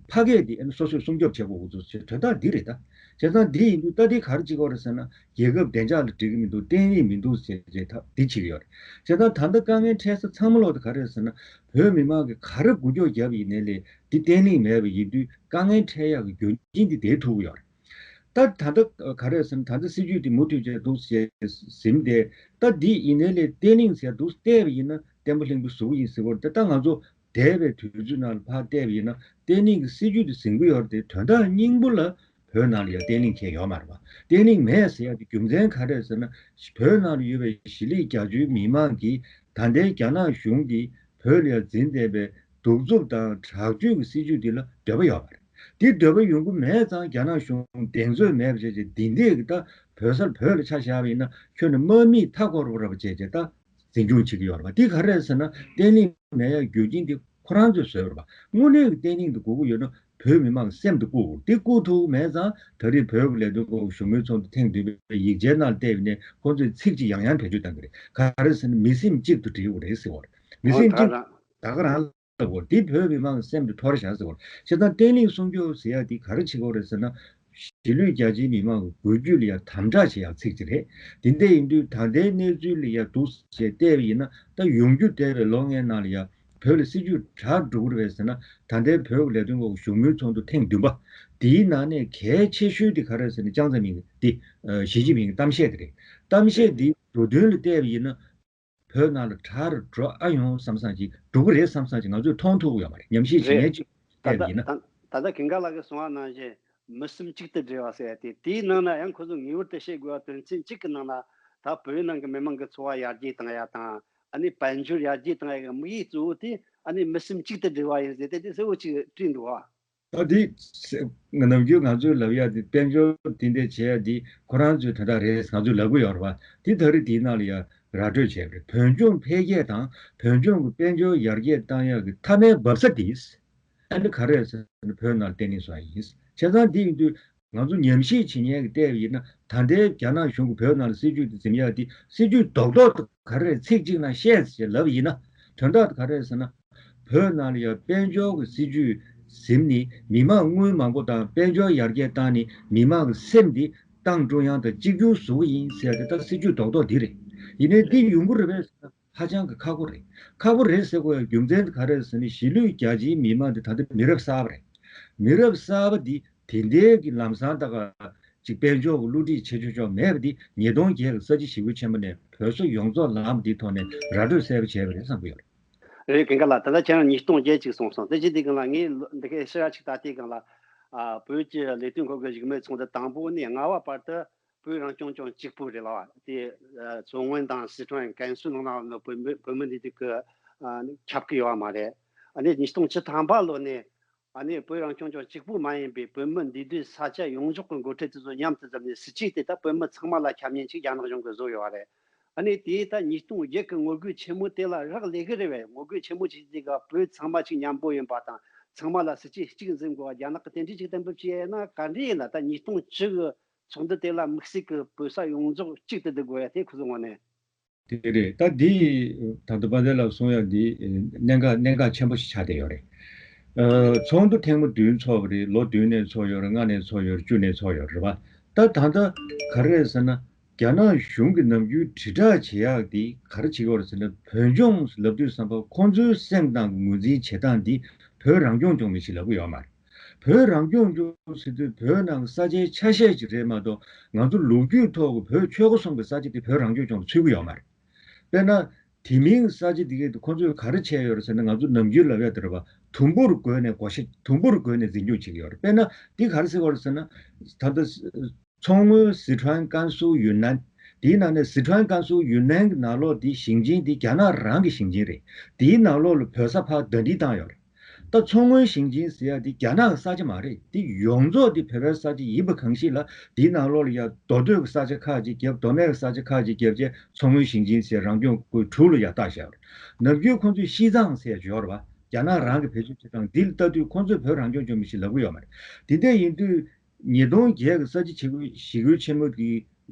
ཕ་སྐད་འདི་ཨ་ནི་སོ་སོས་སྲུང་སྐྱོབ་བྱེད་དགོས་ཀྱི་འདུག་ཟེར་དོན་དག་འདི་རེད་ད། བྱས་ཙང་འདི་ཡིན་དུས་ད་འདི་ག་རེ་བྱེད་ཀྱི་ཡོད་རེད་ཟེར་ན། རྒྱལ་ཁབ་བདེ་འཇགས་ལ་འགྲིག་གི་མི་འདུག་བརྟན་ལྷིང་མི་འདུག་ཟེར་བྱས་ད་འདི་བྱེད་ཀྱི་ཡོད་རེད། བྱས་ཙང་ད་ལྟ་དཀའ་ངལ་འཕྲད་ས་ཚང་མ་ལོག་ད་ག་རེ་རེད་ཟེར་ན། བོད་མི་མང་གིས་ག་རེ་འགུལ་སྐྱོད་བརྒྱབ་ཡིན་ནའི་ལས་འདི་བརྟན་ལྷིང་མེད་པ་ཡིན་དུས་དཀའ་ངལ་འཕྲད་ཡག་གི་རྒྱུ་རྐྱེན་འདི་དེ་ཐུག་གི་ཡོད་རེད། ད་ད་ལྟ་ག་རེ་ཟེར་ན་ད་ལྟ་སྲིད་བྱུས་དེ་མུ་མཐུད་བྱས་འདུག་ཟེར་ཟིན་ཏེ། ད་འདི་ཡིན་ནའི་ལས་བརྟན་ལྷིང་ཟེར་འདུག་བལྟས་པ་ཡིན་ན་བརྟན་པོ་ལྷིང་པོ་བཟོ་གི་ཡིན་ཟེར་བ་རེད། ད་ད་ང་ཚོ་འདས་པའི་དུས་ཚོད་ནང་ལ་ཕར་བལྟས་པ་ཡིན་ན་བརྟན་ལྷིང་གི་སྲིད་བྱུས་དེ་ཟིན་གྱི་ཡོད་རེད་དེ། དོན་དག་སྙིང་པོ་ལ་བོད་ནང་ལ་ཡང་བརྟན་ལྷིང་ཁེལ་ཡོད་མ་རེད་པ། བརྟན་ལྷིང་མེད་ཟེར་ཡག་དེ་རྒྱུ་མཚན་ག་རེ་རེད་ཟེར་ན། བོད་ནང་ལ་ཡོད་པའི་གཞིས་ལུས་རྒྱ་ཆེའི་མི་མང་གིས་ད་ལྟའི་རྒྱ་ནག་གཞུང་གིས་བོད་ལ་ཡང་འཛིན་བསྡད་པའི་གདུག་རྩུབ་དང་དྲག་སྤྱོད་ཀྱི་སྲིད་བྱུས་འདི་ལ་འདོད་པ་ཡོད་པ་རེད། འདི་འདོད་པ་ཡོང་གི་མེད་ཙང་རྒྱ་ནག་གཞུང་གདེང་ཚོད་མེད་པ་བྱས་བྱས་འདི་འདྲས་ཀྱི་ད་བོད་སར་བོད་ལ་ཆ་བཞག་པ་ཡིན་ན་ཁྱོན་ནས་དམག་མིས་མཐའ་བསྐོར་བ་རེད་པ་བྱས་བྱས་ད། འཛིན་སྐྱོང་བྱེད་ཀྱི་ཡོད་རེད་པ། འདི་ག་རེ་རེད་ཟེར་ན་བརྟན་ལྷིང་མེད་ཡག་རྒྱུ་རྐྱེན་འདི་ཁོ་རང་ཚོས་བཟོས་པ་རེད་པ། དངོས་གནས་ཀྱི་བརྟན་ལྷིང་འདི་དགོས་ཀྱི་ཡོད་ན་བོད་མི་མང་གི་སེམས་འདི་བཀུག་དགོས། འདི་བཀུག་ཐུབ་ཀྱི་མེད་ཙང་ད་རེས་བོད་ཀྱི་ལས་དོན་སྐོར་བཞུགས་མོལ་ཚོགས་འདུ་ཐེངས་བདུན་པའི་ཡིག་ཆའི་ནང་བལྟས་པ་ཡིན་ན་ཁོང་ཚོས་ཚིག་གཅིག་ཡང་ཡང་བེད་སྤྱོད་བཏང་གི་རེད། ག་རེ་ཟེར་ན་མི་སེམས་གཅིག་ཏུ་སྒྲིལ་དགོས་རེད་ཟེར་བ་རེད། མི་སེམས་གཅིག་ད་ག་རང་ལ་འོ་འདི་བོད་མི་མང་གི་སེམས་དེ་འཐོར་བཞག་ཟེར་བ་རེད། བྱས་ཙང་བརྟན་ལྷིང་སྲུང་སྐྱོབ་ཟེར་ཡག་འདི་ག་རེ་བྱེད་དགོས་རེད་ཟེར་ན། གཞིས་ལུས་རྒྱ་ཆེའི་མི་མང་གི་འགུལ་སྐྱོད་ལ་ཡང་དམ་དྲག་བྱེད་ཡག་ཚིག་ཅིག་རེད། དེ་འདྲ་ཡིན་དུས་ད་ལྟའི་གནས་ཚུལ་ལ་ཡང་འདུག་ཟེར་བལྟས་པ་ཡིན་ན་ད་ཡོང་རྒྱུ་འདས་པའི་ལོ་ལྔའི་ནང་ལ་ཡང་བོད་ལ་སྲིད་བྱུས་དྲག་འགྲོ་གི་རེད་ཟེར་ན། ད་ལྟའི་བོད་ཀྱི་ལས་དོན་སྐོར་གྱི་བཞུགས་མོལ་ཚོགས་འདུ་ཐེངས་བདུན་པ་འདིའི་ནང་ནས་གལ་ཆེ་ཤོས་དེ་ག་རེ་རེད་ཟེར་ན་ཅང་ཙེ་མིན་གྱི་འདི་ཞི་ཅིན་ཕིང་གི་གཏམ་བཤད་དེ་རེད། གཏམ་བཤད་འདིའི་འགྲོ་དོན་ལ་བལྟས་པ་ཡིན་ན། བོད་ནང་ལ་དྲག་རུ་འགྲོ་ཨ་ཡོང་བསམ་བསམ་ཅིག་འགྲོ་གི་རེད་བསམ་བསམ་ཅིག་ང་ཚོས་མཐོང་ཐུབ་ཀྱི་ཡོད་མ་རེད། ཉམས་ཞིབ་བྱེད་རེད། མཁན་ཅིག་ད་བལྟས་པ་ཡིན་ན། ད་ད་ད་ལྟ་ཀུན་དགའ་ལགས་ཀྱིས་གསུངས་པ་ནང་བཞིན་མི་སེམས་གཅིག་ཏུ་སྒྲིལ་བ་ཟེར་ཡ་དེ། དེའི་ནང་ན་ཡང་ཁོ་ཚོས་ངེས་པར་དུ་བཤད་དགོས་པ་དོན་ཚན་གཅིག་གི་ནང་ན་ད་བོད་ནང་གི་མི་མང་གི་འཚོ་བ་ཡར་རྒྱས་བཏང་ཡ་དང་། ཨ་ནི་དཔལ་འབྱོར་ཡར་རྒྱས་བཏང་ཡ་གི་དམིགས་ཡུལ་གཙོ་བོ་དེ་ཨ་ནི་མི་སེམས་གཅིག་ཏུ་སྒྲིལ་བ་ཡིན་ཟེར་ཏེ་དེ་གསལ་བོ་ཅིག་བྲིས་འདུག་བ། ད་འདི་ནམ་རྒྱུན་ང་ཚོས་ལབ་ཡ་འདི་དཔལ་འབྱོར་འདི་འདྲ་བྱེད་ཡ་འདི་ཁོ་རང་ཚོའི་དོན་དག་རེད་ང་ཚོས་ལབ་གི་ཡོད་རེད་བ། འདི་ད་རེས་འདིའི་ནང་ལ་ཡ་ར་སྤྲོད་བྱས་པ་རེད། བོད་ལྗོངས་འཕེལ་རྒྱས་དང་བོད་ལྗོངས་ཀྱི་དཔལ་འབྱོར་ཡར་རྒྱས་བཏང་ཡ་གི་མཐའ་མའི་འབབ་ས་འདི་ཨ་ནི་ག་རེ་རེད་ཟེར་ན་བོད་ནང་བརྟན་ལྷིང་བཟོ་ཡ་ཡིན། བྱས་ཙང་འདི་ཡིན་དུས་ང་ཚོ་ཉམས་ཞིབ་བྱེད་མཁན་གྱིས་བལྟས་པ་ཡིན་ན་ད་ལྟའི་རྒྱ་ནག་གཞུང་གིས་བོད་ནང་ལ་སྲིད་བྱུས་འདི་འཛིན་ཡ་འདི་སྲིད་བྱུས་རྡོག་རྡོག་ག་རེ་རེད་ཚིག་གཅིག་ནང་བཤད་ཟེར་ལབ་པ་ཡིན་ན་དོན་དག་ག་རེ་རེད་ཟེར་ན། བོད་ནང་ལ་ཡང་དཔལ་འབྱོར་གྱི་སྲིད་ཇུས་ཟིན་ནས་མི་མང་དངུལ་མང་པོ་དང་དཔལ་འབྱོར་ཡར་རྒྱས་བཏང་ནས་མི་མང་གི་སེམས་འདི་ཏང་ཀྲུང་དབྱང་དང་གཅིག་གྱུར་བཟོ་གི་ཡིན་ཟེར་ཏེ་ད་སྲིད་ཇུས་རྡོག་རྡོག་འདི་རེད། ཡིན་ནའི་འདི་ཡོང་གི་རེད་པས་ཟེར་ན་ཧ་ཅང་གི་ཁག་པོ་རེད། ཁག་པོ་རེད་ཟེར་དགོས་ཡ་རྒྱུ་མཚན་དེ་ག་རེ་རེད་ཟེར་ན་གཞིས་ལུས་རྒྱ་ཆེའི་མི་མང་འདི་ད་ལྟ་མི་རབས་གསར་པ་རེད། མི་རབས་གསར་པ་འདི་དེ་འདྲའི་གི་ལམ་སང་ད་ག་ཅིག་དཔལ་འབྱོར་གྱི་བསླུ་བྲིད་བྱེད་ཆོག་ཆོག་མེད་པ་འདི་ཉིས་སྟོང་བརྒྱད་ཀྱི་ས་བྱི་ཞི་རྒོལ་ཆེན་པོ་ནས་བོད་སོག་ཡོངས་རྫོགས་ལམ་འདིའི་ཐོག་ནས་ར་སྤྲོད་གསལ་པོ་བྱས་པ་རེད་བསམ་གྱི་ཡོད་རེད། རེད། ཀུན་དགའ་ལགས། ད་ལྟ་ཁྱེད་རང་ཉིས་སྟོང་བརྒྱད་ཅིག་གསུངས་སོང་། དེ་བཞིན་དེ་གང་ལ་ངས་ལོ་འདི་གའི་ཕྱིར་ར་ཅིག་ད་ལྟའི་གང་ལ་ཨ་བོད་ཀྱི་ལས་དོན་ཁོ་གི་བཞུགས་མོལ་ཚོགས་འདུ་དང་པོ་ནས་ལྔ་བ་བར་དུ་བོད་རང་སྐྱོང་ལྗོངས་གཅིག་པུ་རེད་ལ། དེ་ཨ་མཚོ་སྔོན་དང་སི་ཁྲོན་ཀན་སུའུ་ནང་ལ་ནི་བོད་མི་བོད་མི་འདི་དུས་ཀྱི་ཨ་ཁྱབ་ཀྱི་ཡོད་བ་མ་རེད། ཨ་ནི་ཉིས་སྟོང་བཅུ་ཐམ་པ་ལོ་ནས་ཨ་ནི་བོད་རང་སྐྱོང་ལྗོངས་གཅིག་པུ་མ་ཡིན་པའི་བོད་མི་འདུས་སྡོད་ས་ཆ་ཡོངས་རྫོགས་ཀྱི་འགོ་ཁྲིད་དེ་ཚོ་མཉམ་དུ་འཛོམས་ནས་སྲིད་ཇུས་དེ་ད་བོད་མི་ཚང་མ་ལ་ཁྱབ་མཁན་ཅིག་རྒྱ་ནག་གཞུང་གིས་བཟོས་ཡོད་པ་རེད། ཨ་ནི་དེ་ད་ཉིས་སྟོང་བརྒྱད་ཀྱི་ངོ་རྒོལ་ཆེན་མོ་དེ་ལ་རག་ལས་ཀྱི་རེད་པས། ངོ་རྒོལ་ཆེན་མོ་བྱས་དུས་ཀ་བོད་ཚང་མ་ཅིག་མཉམ་པོ་ཡིན་པ་དང་། ཚང་མ་ལ་སྲིད་ཇུས་གཅིག་འཛིན་དགོས་པ། རྒྱ་ནག་གིས་དེ་འདྲའི་ཅིག་གཏན་འབེབས་བྱས་ཡོད་ན་ག་འདྲ་ཡིན་ན། ད་ཉིས་སྟོང་བཅུ་གི་ཚོགས་འདུ་དེ་ལ་དམིགས་བསལ་གྱི་བོད་ས་ཡོངས་རྫོགས་གཅིག་ཏུ་བསྡུ་དགོས་ཡ་དེ་ཁོ་ཚོའི་ངོས་ནས། དེ་རེད། ད་འདི་ད་ལྟ་དཔལ་ལྡན་ལགས་གསུང་ཡ་འདི་གནད་འགག་གནད་འགག་ཆེན་པོ་ཞིག་ཆགས་བསྡད་ཡོད་རེད། ཨ་ཚོགས་འདུ་ཐེངས་མ་བདུན་ཚོགས་པ་རེད། ལོ་བདུན་ནས་ཚོགས་ཡོད་རེད། ལྔ་ནས་ཚོགས་ཡོད་རེད། བཅུ་ནས་ཚོགས་ཡོད་རེད་པ། ད་ད་ལྟ་ག་རེ་རེད་ཟེར་ན། རྒྱ་ནག་གཞུང་གིས་ནམ་རྒྱུན་དྲིལ་བསྒྲགས་བྱེད་ཡག་འདི་ག་རེ་བྱེད་ཀྱི་ཡོད་རེད་ཟེར་ན། བོད་ལྗོངས་ལབ་དུས་ཙམ་པ་ཁོང་ཚོའི་སེམས་ནང་གི་ངོས་འཛིན་བྱེད་སྟངས་འདི་བོད་རང་སྐྱོང་ལྗོངས་མི་ཞིག་ལབ་ཀྱི་ཡོད་མ་རེད། བོད་རང་སྐྱོང་ལྗོངས་ཟེར་དུས་བོད་ནང་གི་ས་ཆའི་ཆ་ཤས་ཅིག་རེད་མ་གཏོགས། ང་ཚོ་ལོ་རྒྱུས་ཐོག་གི་བོད་ཆོལ་ཁ་གསུམ་གྱི་ས་ཆ་དེ་བོད་རང་སྐྱོང་ལྗོངས་ལ་ཚུད་ཀྱི་ཡོད་མ་རེད། དཔེར་ན། དེ་མིན་གྱི་ས་ཆ་དེ་གས་དེ་ཁོང་ཚོས་ག་རེ་བྱས་ཡོད་རེད་ཟེར་ན། ང་ཚོ་ནམ་རྒྱུན་ལབ་ཡ་དེ་རེད་པ། དུམ་བུར་བགོས་ནས་བགོ་བཤའ། དུམ་བུར་བགོས་ནས་འཛིན་སྐྱོང་བྱེད་ཀྱི་ཡོད་རེད། དཔེར་ན་དེ་ག་རེ་ཟེར་བ་རེད་ཟེར་ན། ད་ལྟ་མཚོ་སྔོན། སི་ཁྲོན། ཀན་སུའུ། ཡུན་ནན། དེའི་ནང་ནས་སི་ཁྲོན། ཀན་སུའུ། ཡུན་ནན་གྱི་ནང་ལོགས་དེ་ཞིང་ཆེན་དེ་རྒྱ་ནག་རང་གི་ཞིང་ཆེན་རེད། དེའི་ནང་ལོགས་ལ་བོད་ས་ཕར་ཟླ་སྒྲིལ་བཏང་ཡོད་རེད། ད་མཚོ་སྔོན་ཞིང་ཆེན་ཟེར་ཡ་དེ་རྒྱ་ནག་གི་ས་ཆ་མ་རེད། དེ་ཡོངས་རྫོགས་དེ་བོད་པའི་ས་ཆ་ཡིན་པ་གང་ཞིག་ལ། དེའི་ནང་ལོགས་ལ་ཡ་མདོ་སྟོད་ཀྱི་ས་ཆ་ཁག་ཅིག་བརྒྱབ། མདོ་སྨད་ཀྱི་ས་ཆ་ཁག་ཅིག་བརྒྱབ་བྱས་མཚོ་སྔོན་ཞིང་ཆེན་ཟེར་རང་སྐྱོང་ཁུལ་དྲུག་ལ་ཡ་བཏགས་བཞག་རེད། ནམ་རྒྱུན་ཁོང་ཚོས་ཤིས་ཙང་ཟེར་ཡ་ཅིག་ཡོད་རེད་པ། རྒྱ་ནག་རང་གི་བེད་སྤྱོད་བྱེད་སྟངས་འདི་ལ་ལྟ་དུས་ཁོང་ཚོས་བོད་རང་སྐྱོང་ལྗོངས་མི་ཞིག་ལབ་ཀྱི་ཡོད་མ་རེད། དེ་འདྲ་ཡིན་དུས། ཉིས་སྟོང་བརྒྱད་ཀྱི་ས་བྱི་ཞི་རྒོལ་ཞི་རྒོལ་ཆེན་མོ་དེའི་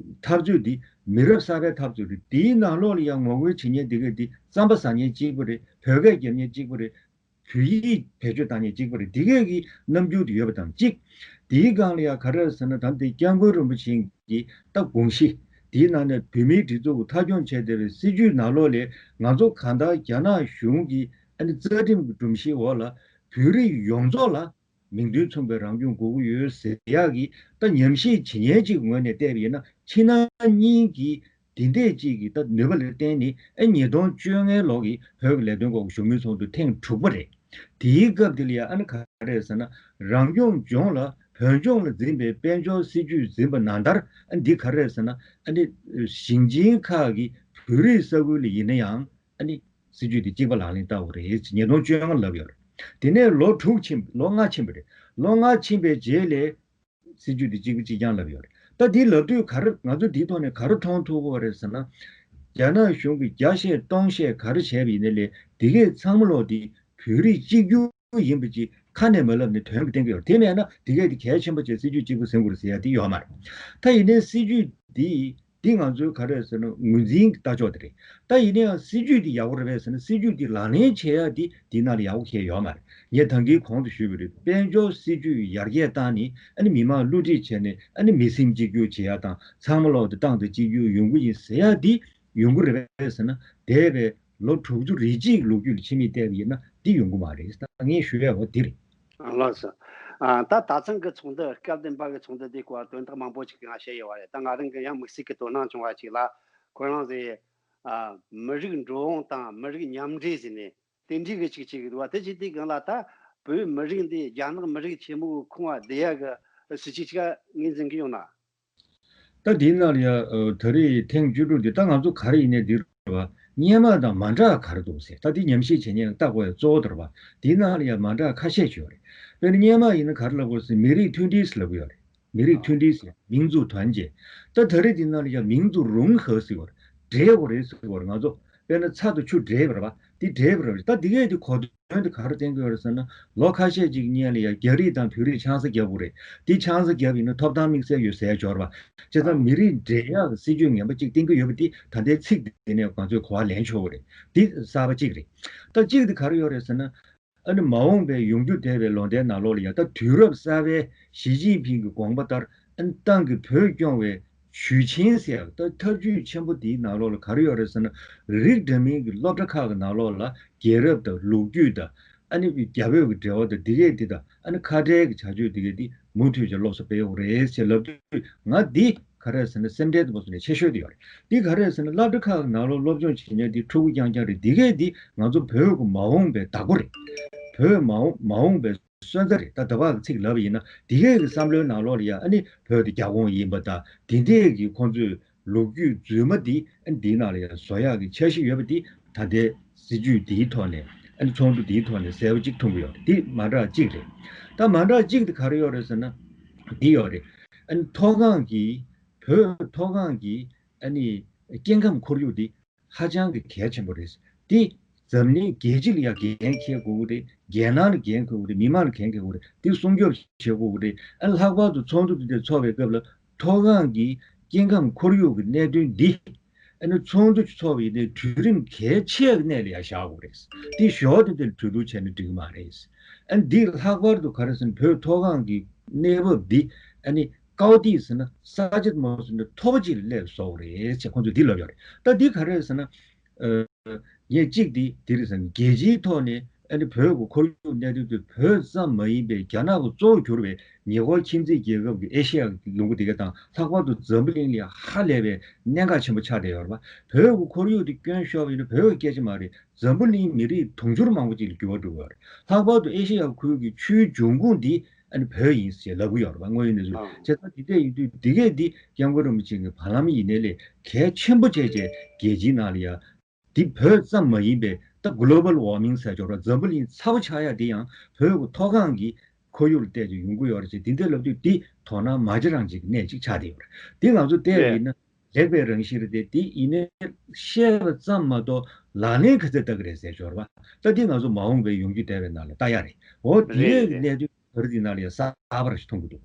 འཐབ་རྩོད་འདི་མི་རབས་གསར་པའི་འཐབ་རྩོད་རེད། དེའི་ནང་ལོགས་ལ་ཡང་ངོ་རྒོལ་བྱེད་མཁན་དེ་གས་དེ་རྩམ་པ་ཟ་མཁན་གཅིག་པ་རེད། བོད་སྐད་རྒྱབ་མཁན་གཅིག་པ་རེད། བོད་ཡིག་བེད་སྤྱོད་བཏང་མཁན་གཅིག་པ་རེད། དེ་གས་ཀྱི་རྣམ་འགྱུར་དེ་ཡོད་པ་དང་གཅིག། དེའི་སྒང་ལ་ཡང་ག་རེ་རེད་ཟེར་ན། ད་ལྟའི་སྐྱབས་མགོན་རིན་པོ་ཆེ་གི་ད་དགོངས་གཞི། དེའི་ནང་ནས་བོད་མིའི་སྒྲིག་འཛུགས་ཀྱི་མཐའ་འཁྱོངས་བྱས་བསྡད་པའི་སྲིད་བྱུས་ནང་ལོགས་ལས། ང་ཚོ་གང་ལྟར་རྒྱ་ནག་གཞུང་གི་ཨ་ནི་རྩ་ཁྲིམས་ཀྱི་སྒྲོམ་གཞིའི་འོག་ལ་བོད་རིགས་ཡོངས་རྫོགས་ལ་མིང་དོན་མཚུངས་པའི་རང་སྐྱོང་དགོས་ཀྱི་ཡོད་ཟེར་ཡག་གི་ད་ཉམས་ཞིབ་བྱེད་མཁན་ཅིག་གི་ངོས་ནས་བལྟས་པ་ཡིན་ན། ཕྱི་ནང་གཉིས་ཀྱི་འདི་འདྲས་ཅིག་གི་ད་ནུས་པ་ལ་བརྟེན་ནས། ཨ་ཉིས་སྟོང་བཅོ་ལྔའི་ལོ་གི་བོད་ཀྱི་ལས་དོན་སྐོར་གྱི་བཞུགས་མོལ་ཚོགས་འདུ་ཐེངས་དྲུག་པ་རེད། དེའི་སྐབས་དེ་ལ་ཡ་ཨ་ནི་ག་རེ་རེད་ཟེར་ན། རང་སྐྱོང་ལྗོངས་ལ་བོད་ལྗོངས་ལ་འཛིན་པའི་དཔལ་འབྱོར་སྲིད་ཇུས་འཛིན་པ་ནང་ལྟར། ཨ་འདི་ག་རེ་རེད་ཟེར་ན། ཨ་ནི་ཞིང་ཆེན་ཁག་གི་བོད་རིགས་ས་ཁུལ་ལ་ཡིན་ན་ཡང་། ཨ་ནི་སྲིད་ཇུས་དེ་གཅིག་པ་ལག་ལེན་བསྟར་བ་རེད། ཉིས་སྟོང་བཅོ་ལྔ་ལབ་ཡོད་རེད། དེ་ནས་ལོ་དྲུག་ཕྱིན། ལོ་ལྔ་ཕྱིན་པ་རེད། ལོ་ལྔ་ཕྱིན་པའི་རྗེས་ལ་སྲིད་ཇུས་དེ་གཅིག་པ་གཅིག་རྐྱང་ལབ་ཡོད་རེད། ད་དེ་ལབ་དུས་ག་རེ། ང་ཚོ་དེའི་ཐོག་ནས་ག་རེ་མཐོང་ཐུབ་ཀྱི་ཡོད་རེད་ཟེར་ན། རྒྱ་ནག་གཞུང་གིས་བརྒྱ་བཤད་སྟོང་བཤད་ག་རེ་བྱས་པ་ཡིན་ནའི་ལས། དེ་གས་ཚང་མ་ལོག་དེ་བོད་རིགས་གཅིག་གྱུར་ཡིན་པ་ཅིག་ཁ་ནས་མ་ལབ་ནས་དོན་གྱིས་བསྟན་གྱི་ཡོད་རེད། དེ་མེད་ན་དེ་གས་དེ་གལ་ཆེན་པོ་བྱས་སྲིད་ཇུས་གཅིག་པུ་ཟིན་དགོས་རེད་ཟེར་ཡ་དེ་ཡོད་མ་རེད། ད་ཡིན་ནའི་སྲིད་ཇུས་འདི། འདི་ང་ཚོའི་ག་རེ་ཟེར་ན། ངོས་འཛིན་གྱི་ལྟ་ཕྱོགས་དེ་རེད། ད་ཡིན་ན་ཡང་སྲིད་ཇུས་འདི་ཡག་པོ་རེད་པས་ཟེར་ན། སྲིད་ཇུས་འདི་ལག་ལེན་བྱེད་ཡ་འདི་འདི་ནང་ལ་ཡག་པོ་གང་ཡང་ཡོད་མ་རེད། ངས་ད་གིན་གོང་དུ་ཞུས་པ་རེད། དཔལ་འབྱོར་སྲིད་ཇུས་ཡར་རྒྱས་བཏང་ནས། ཨ་ནི་མི་མང་བསླུ་བྲིད་བྱས་ནས། ཨ་ནི་མི་སེམས་གཅིག་གྱུར་བྱེད་ཡ་དང་། ཚང་མ་ལོག་དེ་ཏང་དང་གཅིག་གྱུར་ཡོང་གི་ཡིན་ཟེར་ཡ་འདི་ཡོང་གི་རེད་པས་ཟེར་ན། འདས་པའི་ལོ་དྲུག་ཅུ་རེ་གཅིག་ལོ་རྒྱུས་ལ་ཕྱི་མིག་བལྟས་པ་ཡིན་ན་འདི་ཡོང་གི་མ་རེད། ད་ངས་ཞུ་ཡ་བ་འདི་རེད། ལགས་སོ། ཨ། ད་ད་ཐེངས་ཀྱི་ཚོགས་འདུ། སྐབས་བདུན་པ་གི་ཚོགས་འདུ་དེའི་སྐོར་དོན་དག་མང་པོ་ཞིག་ང་བཤད་ཡོད་པ་རེད། ད་ང་རང་གི་ཡང་དམིགས་བསལ་གྱི་དོ་སྣང་བྱུང་བ་ཞིག་ལ། ཁོ་རང་ཚོས་ཨ་མི་རིགས་འགྲོ་འོང་དང་མི་རིགས་མཉམ་འབྲེལ་ཟེར་ནས་དེ་འདྲའི་གི་ཅིག་བྱེད་ཀྱི་འདུག་པ། དེ་བྱེད་དུས་སྒང་ལ་ད་བོད་མི་རིགས་འདི་རྒྱ་ནག་མི་རིགས་ཆེན་མོའི་ཁོངས་ལ་བསྡུ་ཡ་གི་སྲིད་བྱུས་ཅིག་ངོས་འཛིན་གྱི་ཡོད་ན། ད་འདིའི་ནང་ལ་ཡ། ཨ། ད་རེས་ཐེངས་བཅུ་དྲུག་འདི་ད་ང་ཚོ་ག་རེ་ཡིན་ནའི་འདི་རེད་པ། སྔོན་མ་དང་མ་འདྲ་བ་ག་རེ་འདུག་ཟེར། ད་འདི་ཉམས་ཞིབ་བྱེད་མཁན་ལ་ལྟ་དགོས་ཡ་གཙོ་བོ་དེ་རེད་པ། འདིའི་ནང་ལ་ཡ་མ་འདྲ་བ་ཁ་ཤས་ཤིག་ཡོད་རེད། དཔེར་ན་སྔོན་མ་ཡིན་ན་ག་རེ་ལབ་དགོས་ཟེར། མི་རིགས་མཐུན་སྒྲིལ་ཟེར་ལབ་ཀྱི་ཡོད་རེད། མི་རིགས་མཐུན་སྒྲིལ་ཟེར། 民族团结། ད་ད་རེས་འདི་ནང་ལ་ཡ་民族融合ཟེར་བ་རེད། འདྲེས་དགོས་རེད་ཟེར་བ་རེད། ང་ཚོ་དཔེར་ན་ཚྭ་དང་ཆུ་འདྲེས་པ་རེད་པ། འདི་འདྲེས་པ་རེད་པ། ད་འདི་གས་འདི་གོ་དོན་དེ་ག་རེ་བསྟན་གྱི་ཡོད་རེད་ཟེར་ན། ལོ་ཁ་ཤས་ཅིག་སྔོན་ལ་ཡ་རྒྱ་རིགས་དང་བོད་རིགས་ཆང་ས་བརྒྱབ་དགོས་རེད། འདི་ཆང་ས་བརྒྱབ་ཡིན་ན་ཐོབ་ཐང་དམིགས་བསལ་ཡོད་ཟེར་ཡ་ཅིག་ཡོད་རེད་པ། བྱས་ཙང་མི་རིགས་འདྲེས་ཡག་གི་སྲིད་ཇུས་ངན་པ་གཅིག་བསྟན་གྱི་ཡོད་པ་འདི་ད་ལྟའི་ཚིག་འདི་ནས་ང་ཚོས་གོ་བ་ལེན་ཆོག་གི་རེད། འདི་གསར་པ་གཅིག་རེད། ད་གཅིག་དེ་ག་རེ་ཡོད་རེད་ཟེར་ན། ཨ་ནི་མ་འོངས་པའི་ཡོང་རྒྱུ་བསྡད་པའི་ལོ་ཟླའི་ནང་ལོགས་ལ་ཡ། ད་དུས་རབས་གསར་པའི་ཞི་ཅིན་ཕིང་གི་དགོངས་པ་ལྟར། ཨ་ནི་ཏང་གིས་བོད་སྐྱོང་བའི་ཇུས་ཆེན་ཟེར་ཡག། ད་ཐབས་ཇུས་ཆེན་པོ་འདིའི་ནང་ལོགས་ལ་ག་རེ་ཡོད་རེད་ཟེར་ན། རིགས་འདྲ་མིན་གྱི་སློབ་གྲྭ་ཁག་གི་ནང་ལོགས་ལ་རྒྱལ་རབས་དང་ལོ་རྒྱུས་དང་། ཨ་ནི་རྒྱ་བོད་ཀྱི་འབྲེལ་བ་དང་། འདི་གས་འདི་དང་། ཨ་ནི་ཁ་བྲལ་གྱི་བྱ་སྤྱོད་འདི་གས་འདི་མུ་མཐུད་ཀྱི་སློབ་གསོ་སྤེལ་ཡོང་རེད་ཅེས་ལབ་དུས། ང་འདི་ ག་རེ་ཟེར་ན་སེམས་ཁྲལ་དུ་མ་སོང་ནས་ཆེ་ཤོས་དེ་ཡོད་རེད། འདི་ག་རེ་ཟེར་ན་སློབ་གྲྭ་ཁག་ནང་ལོགས་སློབ་སྦྱོང་བྱེད་མཁན་འདི་ཕྲུ་གུ་རྐྱང་རྐྱང་རེད། འདི་གས་འདི་ང་ཚོ་བོད་ཀྱི་མ་འོངས་པའི་བདག་པོ་རེད། བོད་མ་འོངས་མ་འོངས་པའི་སོན་རྩ་རེད། ད་ད་བར་གྱི་ཚིག་ལབ་པ་ཡིན་ན་འདི་གས་ཀྱི་བསམ་བློའི་ནང་ལོགས་ལ་ཡ་ཨ་ནི་བོད་དེ་རྒྱ་ཁོངས་ཡིན་པ་དང་འདི་འདྲས་ཀྱི་ཁོང་ཚོས་ལོ་རྒྱུས་རྫུན་མ་འདི་ཨ་ནི་འདིའི་ནང་ལ་ཡང་བཟོ་ཡག་གི་འཆར་གཞི་ཡོད་པ་འདི་ད་ལྟའི་སྲིད་ཇུས་འདིའི་ཐོག་ནས་ཨ་ནི་ཚོགས་འདུ་འདིའི་ཐོག་ནས་གསལ་པོ་གཅིག་མཐོང་གི་ཡོད་རེད། འདི་མ་འདྲ་གཅིག་རེད། ད་མ་འདྲ་གཅིག་དེ་ག་རེ་ཡོད་རེད་ཟེར་ན་འདི་ཡོད་རེད། ཨ་ནི་མཐོ་སྒང་གི་བོད་མཐོ་སྒང་གི་ཨ་ནི་སྐྱེ་ཁམས་ཁོར་ཡུག་འདི་ཧ་ཅང་གི་གལ་ཆེན་པོ་རེད། འདི་འཛམ་གླིང་རྒྱལ་སྤྱི་ལ་ཡང་འགན་འཁྱེར་དགོས་ཀྱི་རེད། རྒྱལ་ནང་ལ་འགན་འཁྱེར་དགོས་ཀྱི་རེད། མི་མང་ལ་འགན་འཁྱེར་དགོས་ཀྱི་རེད། འདི་སྲུང་སྐྱོབ་བྱེད་དགོས་ཀྱི་རེད། ཨ་ལྷག་པར་དུ་ཚོགས་འདུ་འདི་འདྲ་ཚོགས་པའི་སྐབས་ལ་མཐོ་སྒང་གི་སྐྱེ་ཁམས་ཁོར་ཡུག་གི་གནད་དོན་འདི་ཨ་ནི་ཚོགས་འདུ་ཚོགས་པའི་ནས་གྲོས་རིམ་གལ་ཆེ་བའི་གནས་ལ་ཡང་བཞག་དགོས་རེད། འདི་ཞོར་དུ་འདིར་གྲོས་བསྡུར་བྱས་ན་འགྲིག་གི་མ་རེད། ཨ་ནི་འདི་ལྷག་པར་དུ་ག་རེ་ཟེར་ན་བོད་མཐོ་སྒང་གི་གནས་བབ་འདི་ཨ་ནི་ཀའོ་ཏི་ཟེར་ན་ས་ཆ་དུ་མ་ཟེར་ན་མཐོ་པོ་ཅིག་ལ་སླེབས་སོང་རེད་ཅེས་ཁོང་ཚོས་འདི་ལབ་ཡོད་རེད། ད་འདི་ག་རེ་ཟེར་ན། ཨ། ངས་གཅིག་འདི་འདི་རེད་ཟེར་ན་རྒྱལ་སྤྱིའི་ཐོག་ནས་ཨ་ནི་བོད་ཀྱི་ཁོར་ཡུག་གནད་དོན་དེ་བོད་ཙམ་མ་ཡིན་པའི་རྒྱ་ནག་གི་གཙོ་བོ་གྱུར་པའི་ཉེ་འཁོར་ཁྱིམ་མཚེས་རྒྱལ་ཁབ་ཀྱི་ཨེ་ཤེ་ཡ་གི་ལུང་པ་དེ་ག་དང་ལྷག་པར་དུ་འཛམ་བུ་གླིང་ལ་ཧ་ལས་པའི་གནད་འགག་ཆེན་པོ་ཆགས་བསྡད་ཡོད་རེད་པ། བོད་ཀྱི་ཁོར་ཡུག་དེ་སྐྱོན་ཤོར་བ་ཡིན་ན་བོད་ཀྱི་སྐད་ཆ་མ་རེད། འཛམ་བུ་གླིང་མི་རིགས་དུང་ཕྱུར་མང་པོ་ཅིག་ལ་འགྱུར་བ་འགྲོ་གི་ཡོད་རེད། ལྷག་པར་དུ་ཨེ་ཤེ་ཡ་ཁུལ་གྱི་ཆུའི་འབྱུང་ཁུངས་འདི་ཨ་ནི་བོད་ཡིན་ཞེས་ལབ་ཀྱི་ཡོད་རེད་པ། དངོས་ཡོད་གནས་ཚུལ། ཨ། བྱས་ཙང་འདི་འདྲ་ཡིན་དུས་འདི་གས་འདི་སྐྱབས་མགོན་རིན་པོ་ཆེ་གི་བར་ལམ་ཡིན་ནའི་ལས་གལ་ཆེན་པོ་བྱས་བྱས་རྒྱལ་སྤྱིའི་ནང་ལ་ཡ། འདི་བོད་ཙམ་མ་ཡིན་པའི་ད་གོ་ལོ་བལ་ཝར་མིང་ཟེར་ཆོག་ར་འཛམ་བུ་གླིང་ཚ་པོ་ཆགས་ཡ་འདི་ཡང་བོད་ཀྱི་མཐོ་སྒང་གི་ཁོར་ཡུག་ལ་བལྟས་ཏེ་ཡོང་གི་ཡོད་རེད་ཅེས་འདི་འདྲ་ལབ་དུས་འདི་དོ་སྣང་མ་བྱེད་རང་བྱེད་ཀྱི་གནས་ཅིག་ཆགས་བསྡད་ཡོད་རེད། འདི་ང་ཚོ་བལྟས་པ་ཡིན་ན་ལེགས་པའི་རང་བཞིན་རེད་དེ། འདི་ཡིན་ནའི་བཤད་པ་ཙམ་མ་གཏོགས་ལག་ལེན་ག་ཚོད་བསྟར་གི་རེད་ཟེར་ཆོག་ར་བ། ད་འདི་ང་ཚོ་མ་འོངས་པའི་ཡོང་རྒྱུ་འདས་པའི་ནང་ལ་ལྟ་ཡ་རེད། འོ་འདི་རེད་གནད་དོན་བར་འདི་ནང་ལ་ཡང་གསར་པ་ར་ཞིག་མཐོང་གི་འདུག་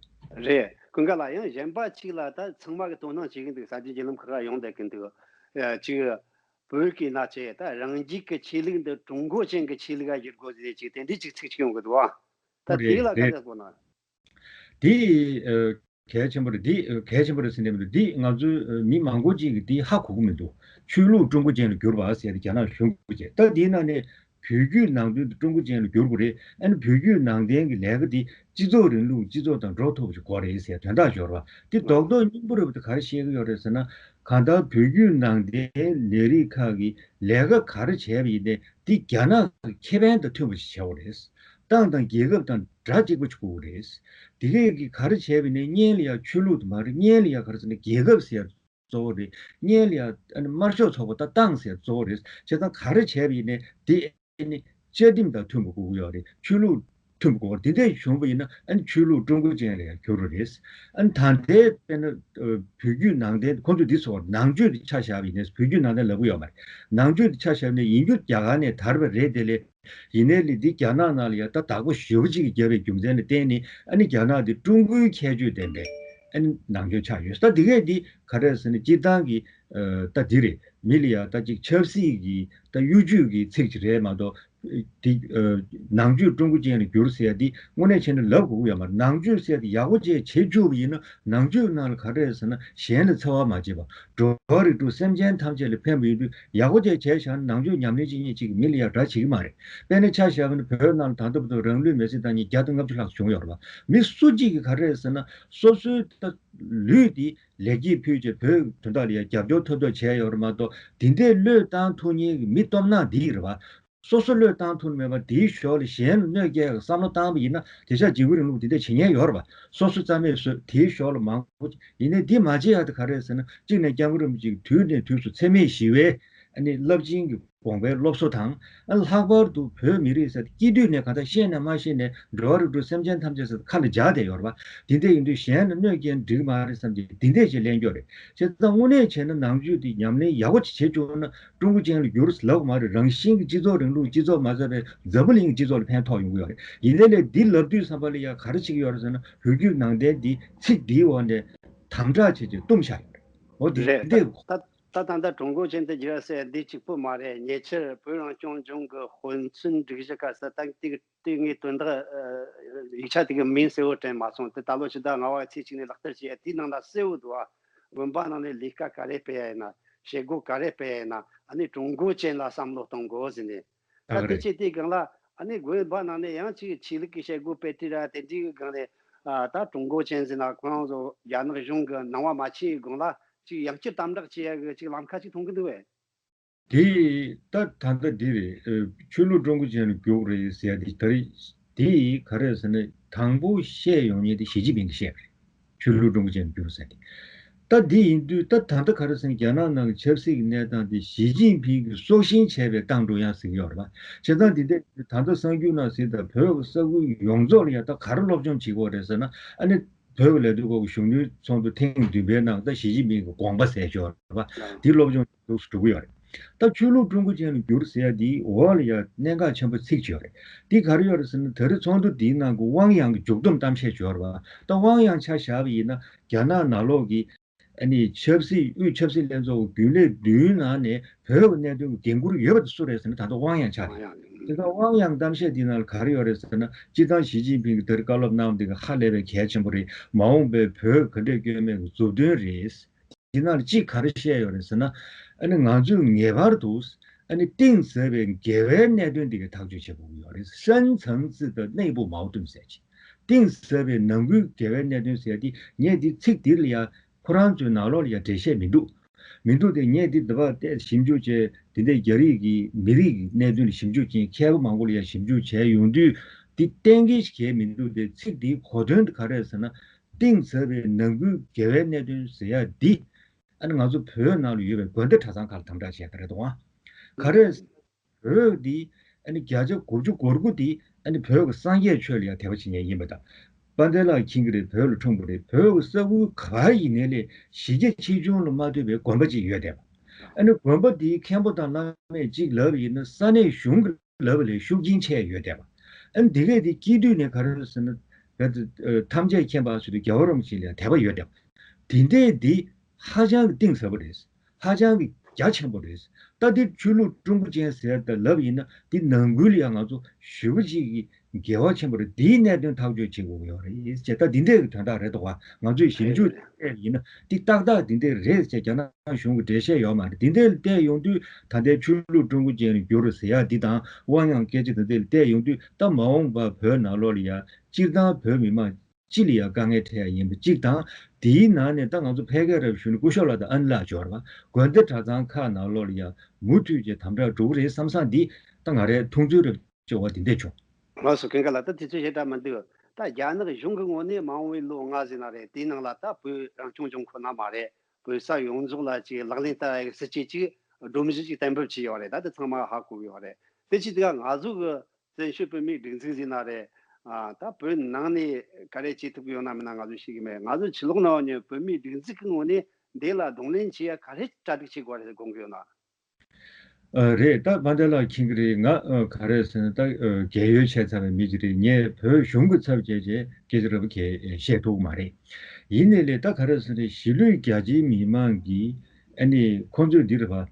རེད། ཀུན་དགའ་ལགས། ཡང་གཞན་པ་གཅིག་ལ་ད་ཚང་མ་གི་དོ་སྣང་བྱེད་ཀྱི་འདུག་ས་ཆའི་བརྒྱུད་ལམ་ཁག་ཡོང་བསྡད་ཀྱི་འདུག་ཨ། གཅིག་བོད་ཀྱི་ན་ཆེ་ད་རང་རྒྱལ་གྱི་ཆོས་ལུགས་འདི་ཀྲུང་གོ་ཅན་གྱི་ཆོས་ལུགས་ལ་བསྒྱུར་དགོས་ཟེར་གཅིག་དེ་འདྲའི་གཅིག་ཚིག་ཅིག་ཡོང་གི་འདུག་ཨ། ད་རེད། དེ་ལ་ག་རེད། འདྲ་གོ་ན། དེ་ཨ། གལ་ཆེན་པོ་རེད། འདི་གལ་ཆེན་པོ་རེད་ཟེར་ནས་མི་འདུག་འདི་ང་ཚོའི་མི་མང་པོ་ཅིག་གིས་འདི་ཧ་གོ་གི་མི་འདུག་ཆོས་ལུགས་ཀྲུང་གོ་ཅན་ལ་བསྒྱུར་བ་ཟེར་ཏེ་རྒྱ་ནག་གཞུང་གིས་བྱས། ད་འདིའི་ནང་ནས་བོད་བརྒྱུད་ནང་བསྟན་དེ་ཀྲུང་གོ་ཅན་ལ་བསྒྱུར་དགོས་རེད། ཨ་ནི་བོད་བརྒྱུད་ནང་བསྟན་གྱི་ལས་ཀ་འདི་སྤྱི་ཚོགས་རིང་ལུགས་སྤྱི་ཚོགས་དང་འགྲོ་ཐུབ་པ་ཞིག་དགོས་རེད་ཟེར་དོན་དག་ཡོད་རེད་བ། འདི་རྡོག་རྡོག་སྙིང་པོ་རེད་བ། དེ་ག་རེ་བཤད་ཀྱི་ཡོད་རེད་ཟེར་ན། གང་ལྟར་བོད་བརྒྱུད་ནང་བསྟན་ལས་རིགས་ཁག་གི་ལས་ཀ་ག་རེ་བྱས་པ་ཡིན་ནའི་འདི་རྒྱ་ནག་གི་ཁེ་ཕན་དང་མཐུན་པ་ཞིག་བྱེད་དགོས་རེད། ཏང་དང་རྒྱལ་ཁབ་དང་སྒྲ་གཅིག་པ་ཆགས་དགོས་རེད། དེ་གས་ཀྱིས་ག་རེ་བྱས་པ་ཡིན་ནའི་སྔོན་ལ་ཡང་ཆོས་ལུགས་དེ་མ་རེད། སྔོན་ལ་ཡང་ག་རེ་ཟེར་ན་རྒྱལ་ཁབ་ཟེར་ཡ་གཙོ་བོ་རེད། སྔོན་ལ་ཡང་ཨ་ནི་དམར་ཤོག་ཚོགས་པ་དང་ཏང་ཟེར་ཡ་གཙོ་བོ་རེད། བྱས་ཙང་ག་རེ་བྱས་པ་ཡིན་ནའི་དེ་ཨ་ནི་བཅའ་ཁྲིམས་དང་མཐུན་པ་དགོས་ཀྱི་ཡོད་རེད། ཆོས་ལུགས་མཐུན་པ་དགོས་པ་རེད། དེ་འདྲ་བྱུང་བ་ཡིན་ན་ཨ་ནི་ཆོས་ལུགས་ཀྲུང་གོ་ཅན་ལ་ཡང་འགྱུར་རོ་རེད། ཨ་ནི་ད་ལྟའི་དཔེར་ན་ཨ་བོད་བརྒྱུད་ནང་བསྟན་ཁོང་ཚོས་འདི་ཚོ་ནང་ཆོས་དེ་ཆ་བཞག་པ་ཡིན་ན། བོད་བརྒྱུད་ནང་བསྟན་ལབ་ཀྱི་ཡོད་མ་རེད། ནང་ཆོས་དེ་ཆ་བཞག་ན་ཡིན་རྒྱུ་རྒྱ་གར་ནས་དར་བ་རེད། དེ་ལས་ཡིན་ནའི་ལས་འདི་རྒྱ་ནག་ནང་ལ་ཡང་ད་བདག་པོ་ཞེ་པོ་ཅིག་གིས་བརྒྱབ་པའི་རྒྱུ་མཚན་ལ་བརྟེན་ནས་ཨ་ནི་རྒྱ་ནག་འདི་ཀྲུང་གོའི་ཁྱད་ཆོས་ལྡན་པའི་ཨ་ནི་ནང་ཆོས་ཆགས་ཡོད། ད་འདི་གས་འདི་ག་རེ་ཟེར་ན་སྤྱིར་བཏང་གི་ཨ་ད་འདི་རེད། མི་ལ་ཡང་ད་ཅིག་ཆབ་སྲིད་ཀྱི་ད་གཡོ་ཇུས་ཀྱི་ཚིག་ཅིག་རེད་མ་གཏོགས། དེ་ཨ་ནང་ཆོས་ཀྲུང་གོ་ཅན་ལ་བསྒྱུར་ཟེར་ཡ་འདི་དངོས་གནས་བྱས་ན་ལབ་དགོས་ཀྱི་ཡོད་མ་རེད། ནང་ཆོས་ཟེར་ཡ་དེ་ཡག་པོ་བྱས་བྱེད་བཅུག་པ་ཡིན་ན་ནང་ཆོས་ནང་ལ་ག་རེ་རེད་ཟེར་ན་གཞན་ལ་འཚེ་བ་མ་བྱེད་པ། འགྲོ་བ་རིགས་དྲུག་སེམས་ཅན་ཐམས་ཅད་ལ་ཕན་པ་ཡོད་དུས་ཡག་པོ་བྱས་བྱས་བཞག་ན་ནང་ཆོས་ཉམས་ལེན་བྱེད་མཁན་གཅིག་གིས་མི་ལ་ཡ་དགྲ་བྱེད་ཀྱི་མ་རེད། དཔེར་ན་ཆ་བཞག་པ་ན་བོད་ནང་ལ་ད་ལྟ་བར་དུ་རང་ལུས་མེར་སྲེག་བཏང་མཁན་བརྒྱ་དང་ལྔ་བཅུ་ལྷག་བྱུང་ཡོད་རེད་པ། མི་སུ་གཅིག་གིས་ག་རེ་རེད་ཟེར་ན་སོ་སོའི་ད་ལུས་འདི་ལེགས་སྐྱེས་ཕུལ་བྱས་བོད་དོན་དག་ལ་ཡང་རྒྱབ་སྐྱོར་ཐོབ་ཐབས་བྱས་ཡོད་རེད་མ་གཏོགས། དེ་འདྲའི་བློས་བཏང་ཐུབ་མཁན་གྱི་མི་སྟོབས་ནག་འདི་ཡིན་རེད་པ། སོ་སོ་བློས་བཏང་ཐུབ་མེད་པ་དེའི་ཞོར་ལ་གཞན་ལ་གནོད་སྐྱེལ་བའི་བསམ་བློ་བཏང་བ་ཡིན་ན་དེང་སང་འཇིགས་སྐུལ་རིང་ལུགས་འདི་འདྲ་བྱེད་མཁན་ཡོད་རེད་པ། སོ་སོ་རྩ་མེད་བཟོས། དེའི་ཞོར་ལ་མང་པོ་ཡིན་ནའི་འདི་མ་བྱེད་ཡག་དེ་ག་རེ་རེད་ཟེར་ན། གཅིག་ནས་སྐྱབས་མགོན་རིན་པོ་ཆེ་གིས་དུས་ནས་དུས་སུ་འཚེ་མེད་ཞི་བའི་ཨ་ནི་རླབས་ཆེན་གྱི་དགོངས་པའི་སློབ་གསོ་དང་། ཨ་ལྷག་པར་དུ་བོད་མི་རིགས་ཟེར་དེ་སྐྱེས་དུས་ནས་གང་ལྟར་ཤེས་ནས་མ་ཤེས་ནས་འགྲོ་བ་རིགས་དྲུག་སེམས་ཅན་ཐམས་ཅད་ཟེར་ཁ་ལ་འཇགས་བསྡད་ཡོད་རེད་པ། དེ་འདྲ་ཡིན་དུས་གཞན་ལ་གནོད་སྐྱེལ་འགྲིག་མ་རེད་བསམ་གྱི་དེ་འདྲས་ཅིག་གླེང་རྒྱུ་རེད། བྱས་ཙང་དངོས་གནས་བྱས་ན་ནང་ཆོས་དེ་ཉམས་ལེན་ཡག་པོ་ཅིག་བྱེད་བཅུག་ན་ཀྲུང་གོ་ཅན་ལ་འགྱུར་ཟེར་ལབ་དགོས་མ་རེད། རང་བཞིན་གྱི་སྤྱི་ཚོགས་རིང་ལུགས་སྤྱི་ཚོགས་མ་ཟད་པའི་འཛམ་བུ་གླིང་གི་སྤྱི་ཚོགས་ལ་ཕན་ཐོགས་ཡོང་གི་ཡོད་རེད། ཡིན་ནའི་ལས་འདི་ལབ་དུས་ཙམ་པ་ལ་ཡ་ག་རེ་བྱེད་ཀྱི་ཡོད་རེད་ཟེར་ན། བོད་བརྒྱུད་ནང་བསྟན་འདི་ཚིག་འདིའི་འོག་ནས་དམ་དྲག་བྱས་ཀྱི་བཏུམས་བཞག་ཡོད་རེད། འོ་དེ་རེད། ད་འདི་ད་ད་ད་ད་ཀྲུང་གོ་ཅན་དུ་བསྒྱུར་ཟེར་འདི་གཅིག་པུ་མ་རེད། ཉེ་ཆར་བོད་རང་སྐྱོང་ལྗོངས་ཀྱི་དཔེ་མཚོན་སྒྲིག་གཞི་ཁ་ས་ད་དེ་དེ་ངའི་དོན་དག་ཡིག་ཆ་དེ་གི་མིང་གསལ་བོ་དྲན་མ་སོང་། དེ་ད་ལོ་ཕྱི་ཟླ་ལྔ་པ་ཚེས་གཅིག་ནས་ལག་བསྟར་བྱས། དེའི་ནང་ལ་གསལ་བོ་འདུག་ཨ། དགོན་པ་ནང་ནས་ལས་ཀ་ག་རེ་སྤེལ་ཡ་ཡིན་ན། བྱེད་སྒོ་ག་རེ་སྤེལ་ཡ་ཡིན་ན། ཨ་ནི་ཀྲུང་གོ་ཅན་ལ་བསམ་བློ་གཏོང་དགོས་ཟེར་ནས། ད་དེ་བྱས་དེའི་སྒང་ལ་ཨ་ནི་དགོན་པ་ནང་ནས་ཡང་ཅིག་ཆོས་ལུགས་ཀྱི་བྱེད་སྒོ་སྤེལ་དུས་ར་དེ་འདྲའི་སྒང་ནས་ ཨ་ད་ཀྲུང་གོ་ཅན་ཟེར་ན་ཁོ་རང་ཚོ་རྒྱ་ནག་གཞུང་གི་སྣང་བ་མ་ཕྱིན་སྒང་ལ་ཅིག་ཡང་བསྐྱར་དམ་དྲག་བྱེད་ཡ་གི་ཅིག་ལམ་ཁ་ཅིག་མཐོང་གི་འདུག་བས། དེ་ད་ད་ལྟ་འདི་རེད། ཨ་ཆོས་ལུགས་ཀྲུང་གོ་ཅན་ལ་བསྒྱུར་རེད་ཟེར་ཡ་དེ་ད་རེད། དེ་ག་རེ་ཟེར་ན་དང་པོ་བཤད་ཡོང་མཁན་དེ་ཞི་ཅིན་ཕིང་གིས་བཤད་པ་རེད། ཆོས་ལུགས་ཀྲུང་གོ་ཅན་ལ་བསྒྱུར་ཟེར་དེ། ད་འདི་ཡིན་དུས་ད་ད་ལྟ་ག་རེ་ཟེར་ན་རྒྱ་ནག་ནང་གི་ཆབ་སྲིད་ཀྱི་གནས་སྟངས་དེ་ཞི་ཅིན་ཕིང་གིས་སྲོག་ཤིང་བྱས་པའི་ཏང་ཀྲུང་དབྱང་ཟེར་གྱི་ཡོད་རེད་པ། བྱས་ཙང་འདི་འདྲ་ད་ལྟ་གསར་འགྱུར་ནང་ཟེར་ད་བོད་ཀྱི་ས་ཁུལ་ཡོངས་རྫོགས་ལ་ཡ་ད་ག་རེ་སློབ་སྦྱོང་བྱེད་ཀྱི་ཡོད་རེད་ཟེར་ན། ཨ་ནི་བོད་ཀྱི་ལས་དོན་སྐོར་གྱི་གཞོན་ནུའི་ཚོགས་འདུ་ཐེངས་བདུན་པའི་ནང་ད་ཞི་ཅིན་ཕིང་གི་དགོངས་པ་ཟེར་ཡོད་རེད་པ། དེ་སློབ་སྦྱོང་འདུག་སེ་འགྲོ་གི་ཡོད་རེད། ད་ཆོས་ལུགས་ཀྲུང་གོ་ཅན་ལ་བསྒྱུར་ཟེར་ཡ་དེའི་འོག་ལ་ཡ་གནད་འགག་ཆེན་པོ་ཚིག་ཅིག་ཡོད་རེད། དེ་ག་རེ་ཡོད་རེད་ཟེར་ན་ད་རེས་ཚོགས་འདུ་དེའི་ནང་གི་དབང་ཡང་གི་མཇུག་སྡོམ་གཏམ་བཤད་ཅིག་ཡོད་རེད་པ། ད་དབང་ཡང་ཆ་བཞག་པ་ཡིན་ན་རྒྱ་ནག་ནང་ལོགས་ཀྱི་ཨ་ནི་ཆབ་སྲིད་དབུས་ཆབ་སྲིད་ལྷན་ཚོགས་ཀྱི་རྒྱུན་ལས་བདུན་ནང་ནས་བོད་ཀྱི་གནད་དོན་གྱི་འགན་འཁུར་ཡོད་པ་དེ་སུ་རེད་ཟེར་ན་ད་ལྟ་དབང་ཡང་ཆགས་རེད། དབང་ཡང་། དེ་ལྟར་དབང་ཡང་གཏམ་བཤད་འདི་ནང་ལ་ག་རེ་ཡོད་རེད་ཟེར་ན་སྤྱིར་བཏང་ཞི་ཅིན་ཕིང་གིས་ད་རེས་བཀའ་སློབ་གནང་བ་འདི་ག་ཧ་ལས་པའི་གལ་ཆེན་པོ་རེད། མ་འོངས་པའི་བོད་ག་འདྲས་སྐྱོན་མེད་ཀྱི་མཛུབ་སྟོན་རེད། འདི་ནང་ལ་གཅིག་ག་རེ་བཤད་ཡོད་རེད་ཟེར་ན། ཨ་ནི་ང་ཚོས་ངེས་པར་དུ་ཨ་ནི་གཏིང་ཟབ་པའི་འགལ་བའི་གནད་དོན་འདི་ག་ཐག་གཅོད་བྱེད་དགོས་ཀྱི་ཡོད་རེད། 深层次的内部矛盾ཟེར་གྱི། གཏིང་ཟབ་པའི་ནང་ཁུལ་འགལ་བའི་གནད་དོན་ཟེར་ཡ་འདི་ངས་འདི་ཚིག་འདིར་ལ་ཡ་ཁོ་རང་ཚོའི་ནང་ལོགས་ལ་ཡ་འགྲེལ་བཤད་མི་འདུག་མི་འདུག་སྟེ་ངས་འདི་འདི་བ་བལྟས་ཞིབ་འཇུག་བྱས་འདི་འདྲའི་རྒྱ་རིགས་ཀྱི་མི་རིགས་ཀྱི་གནད་དོན་ལ་ཞིབ་འཇུག་བྱས་མཁས་པ་མང་པོ་ལ་ཡ་ཞིབ་འཇུག་བྱས་ཡོང་དུས་འདི་གཏན་འཁེལ་ཞིག་གས་མི་འདུག་སྟེ་ཚིག་འདིའི་གོ་དོན་དེ་ག་རེ་རེད་ཟེར་ན། གཏིང་ཟབ་པའི་ནང་ཁུལ་འགལ་བའི་གནད་དོན་ཟེར་ཡ་འདི་ཨ་ནི་ང་ཚོ་བོད་ནང་ལ་ཡོད་པའི་དགོན་སྡེ་གྲྭ་ཚང་ཁག་ལ་དམ་དྲག་བྱས་པ་རེད་དོ། ག་རེ་བོད་འདི་ཨ་ནི་བརྒྱ་ཆ་དགུ་བཅུ་གོ་དགུ་འདི་ཨ་ནི་བོད་ཀྱི་སངས་རྒྱས་ཆོས་ལ་ཡང་དད་པ་བྱེད་མཁན་ཡིན་པ་དང་། དཔལ་ལྡན་ལགས་མཁྱེན་གྱི་རེད། བོད་ལ་འཁྲུངས་པ་རེད། བོད་ཀྱི་ས་ཁུལ་ག་པར་ཡིན་ནའི་ལས་གཞིས་བྱེས་ཆེ་ཆུང་ལ་མ་ལྟོས་པའི་དགོན་པ་ཅིག་ཡོད་བསྡད་པ། ཨ་ནི་དགོན་པ་འདིའི་མཁན་པོ་དང་བླ་མས་གཅིག་ལབ་པ་ཡིན་ན་ས་གནས་གཞུང་གི་ལབ་པ་ལས་ཤུགས་རྐྱེན་ཆེ་ཡོད་བསྡད་པ། ཨ་ནི་འདི་གས་དེ་སྐྱེས་དུས་ནས་ག་རེ་རེད་ཟེར་ན། བོད་དུ་ཐམས་ཅད་མཁྱེན་པ་ཟེར་དུས་རྒྱལ་བ་རིན་པོ་ཆེ་ལ་དད་པ་ཡོད་བསྡད་པ། དེ་འདྲས་འདི་ཧ་ཅང་གི་གཏིང་ཟབ་པོ་རེད། ཧ་ཅང་གི་རྒྱ་ཆེན་པོ་རེད། ད་འདི་ཆོས་ལུགས་ཀྲུང་གོ་ཅན་ཟེར་ད་ལབ་ཡིན་ན་འདི་ནང་ཁུལ་ལ་ཡང་ང་ཚོ་ཞེ་པོ་ཅིག་གི་འགལ་བ་ཆེན་པོ་རེད། འདིའི་གནད་དོན་ཐག་གཅོད་བྱེད་དགོས་ཀྱི་ཡོད་རེད་ཅེས་ད་འདི་འདྲས་ཀྱི་དོན་དག་རེད་འདུག་བ། ང་ཚོས་ཞིབ་འཇུག་བྱས་ཡིན་ན་འདི་ཏག་ཏག་འདི་འདྲས་རེད་ཅེས་རྒྱ་ནག་གཞུང་གིས་འགྲེལ་བཤད་ཡོད་མ་རེད། འདི་འདྲས་ལ་བལྟས་ཡོང་དུས་ད་ལྟའི་ཆོས་ལུགས་ཀྲུང་གོ་ཅན་ལ་བསྒྱུར་ཟེར་ཡ་འདི་དང་དབང་ཡང་སྐད་ཆ་འདི་འདྲས་ལ་བལྟས་ཡོང་དུས་ད་མ་འོངས་པ་བོད་ནང་ལོགས་ལ་ཡ་སྤྱིར་བཏང་བོད་མི་མང་སྤྱི་ལ་ཡང་དཀའ་ངལ་འཕྲད་ཡ་ཡིན་པ་གཅིག་དང་། དེའི་ནང་ནས་ད་ང་ཚོ་ཕལ་སྐད་རབ་ཞུས་ན་སྐུ་ཞབས་ལགས་དང་ཨ་ནེ་ལགས་འབྱོར་བ་དགོན་སྡེ་གྲྭ་ཚང་ཁག་ནང་ལོགས་ལ་ཡང་མུ་མཐུད་ཀྱི་དམ་དྲག་འགྲོ་གི་རེད་བསམ་བསམ་འདི་ད་ང་རའི་མཐོང་ཚུལ་རབ་སྐྱོ་བ་འདི་འདྲས་བྱུང་། ལགས་སོ། ཀུན་དགའ་ལགས། ད་དུས་ཚོད་ཞེ་དྲག་མི་འདུག་ད་རྒྱ་ནག་གཞུང་གི་ངོས་ནས་མ་འོངས་པའི་ལོ་ལྔ་ཟིན་ན་རེད། དེའི་ནང་ལ་ད་བོད་རང་སྐྱོང་ལྗོངས་ཁོ་ན་མ་རེད། བོད་ས་ཡོངས་རྫོགས་ལ་ཅིག་ལག་ལེན་བསྟར་ཡ་གི་སྲིད་ཇུས་ཅིག་སྒྲོམ་གཞི་ཅིག་གཏན་འབེབས་བྱས་ཡོད་རེད། ད་དེ་ཚང་མ་ཧ་གོ་གི་ཡོད་རེད། དེ་ཅིག་དེ་ག་ང་ཚོ་གི་བཙན་བྱོལ་བོད་མིའི་སྒྲིག་འཛུགས་ཟིན་ན་རེད། ཨ་ད་བོད་ནང་ནས་ག་རེ་བྱེད་ཐུབ་ཀྱི་ཡོད་ན་མིན་ན་ང་ཚོས་ཤེས་ཀྱི་མེད། ང་ཚོ་ཕྱི་ལོགས་ནང་ཡོད་བོད་མིའི་སྒྲིག་འཛུགས་ཀྱི་ངོས་ནས་འདི་ལ་གདོང་ལེན་བྱེད་ཡ་ག་རེ་གྲ་སྒྲིག་བྱེད་དགོས་རེད་དགོངས་ཀྱི་ཡོད་ན། ཨ་རེད། ད་དཔལ་ལྡན་ལགས་མཁྱེན་གྱི་རེད། ང་ཨ་ག་རེ་ཟེར་ན་ད་ཨ་རྒས་ཡོལ་བྱས་ཚར་བའི་མི་ཅིག་རེད། ངས་བོད་གཞུང་གི་ཚབ་བྱས་བྱས་སྐད་ཆ་རབ་གས་བཤད་ཐུབ་ཀྱི་མ་རེད། ཡིན་ནའི་ལས་ད་ག་རེ་ཟེར་ན་གཞིས་ལུས་རྒྱ་ཆེའི་མི་མང་གིས་ཨ་ནི་ཁོང་ཚོས་འདི་རེད་པ། ཨ་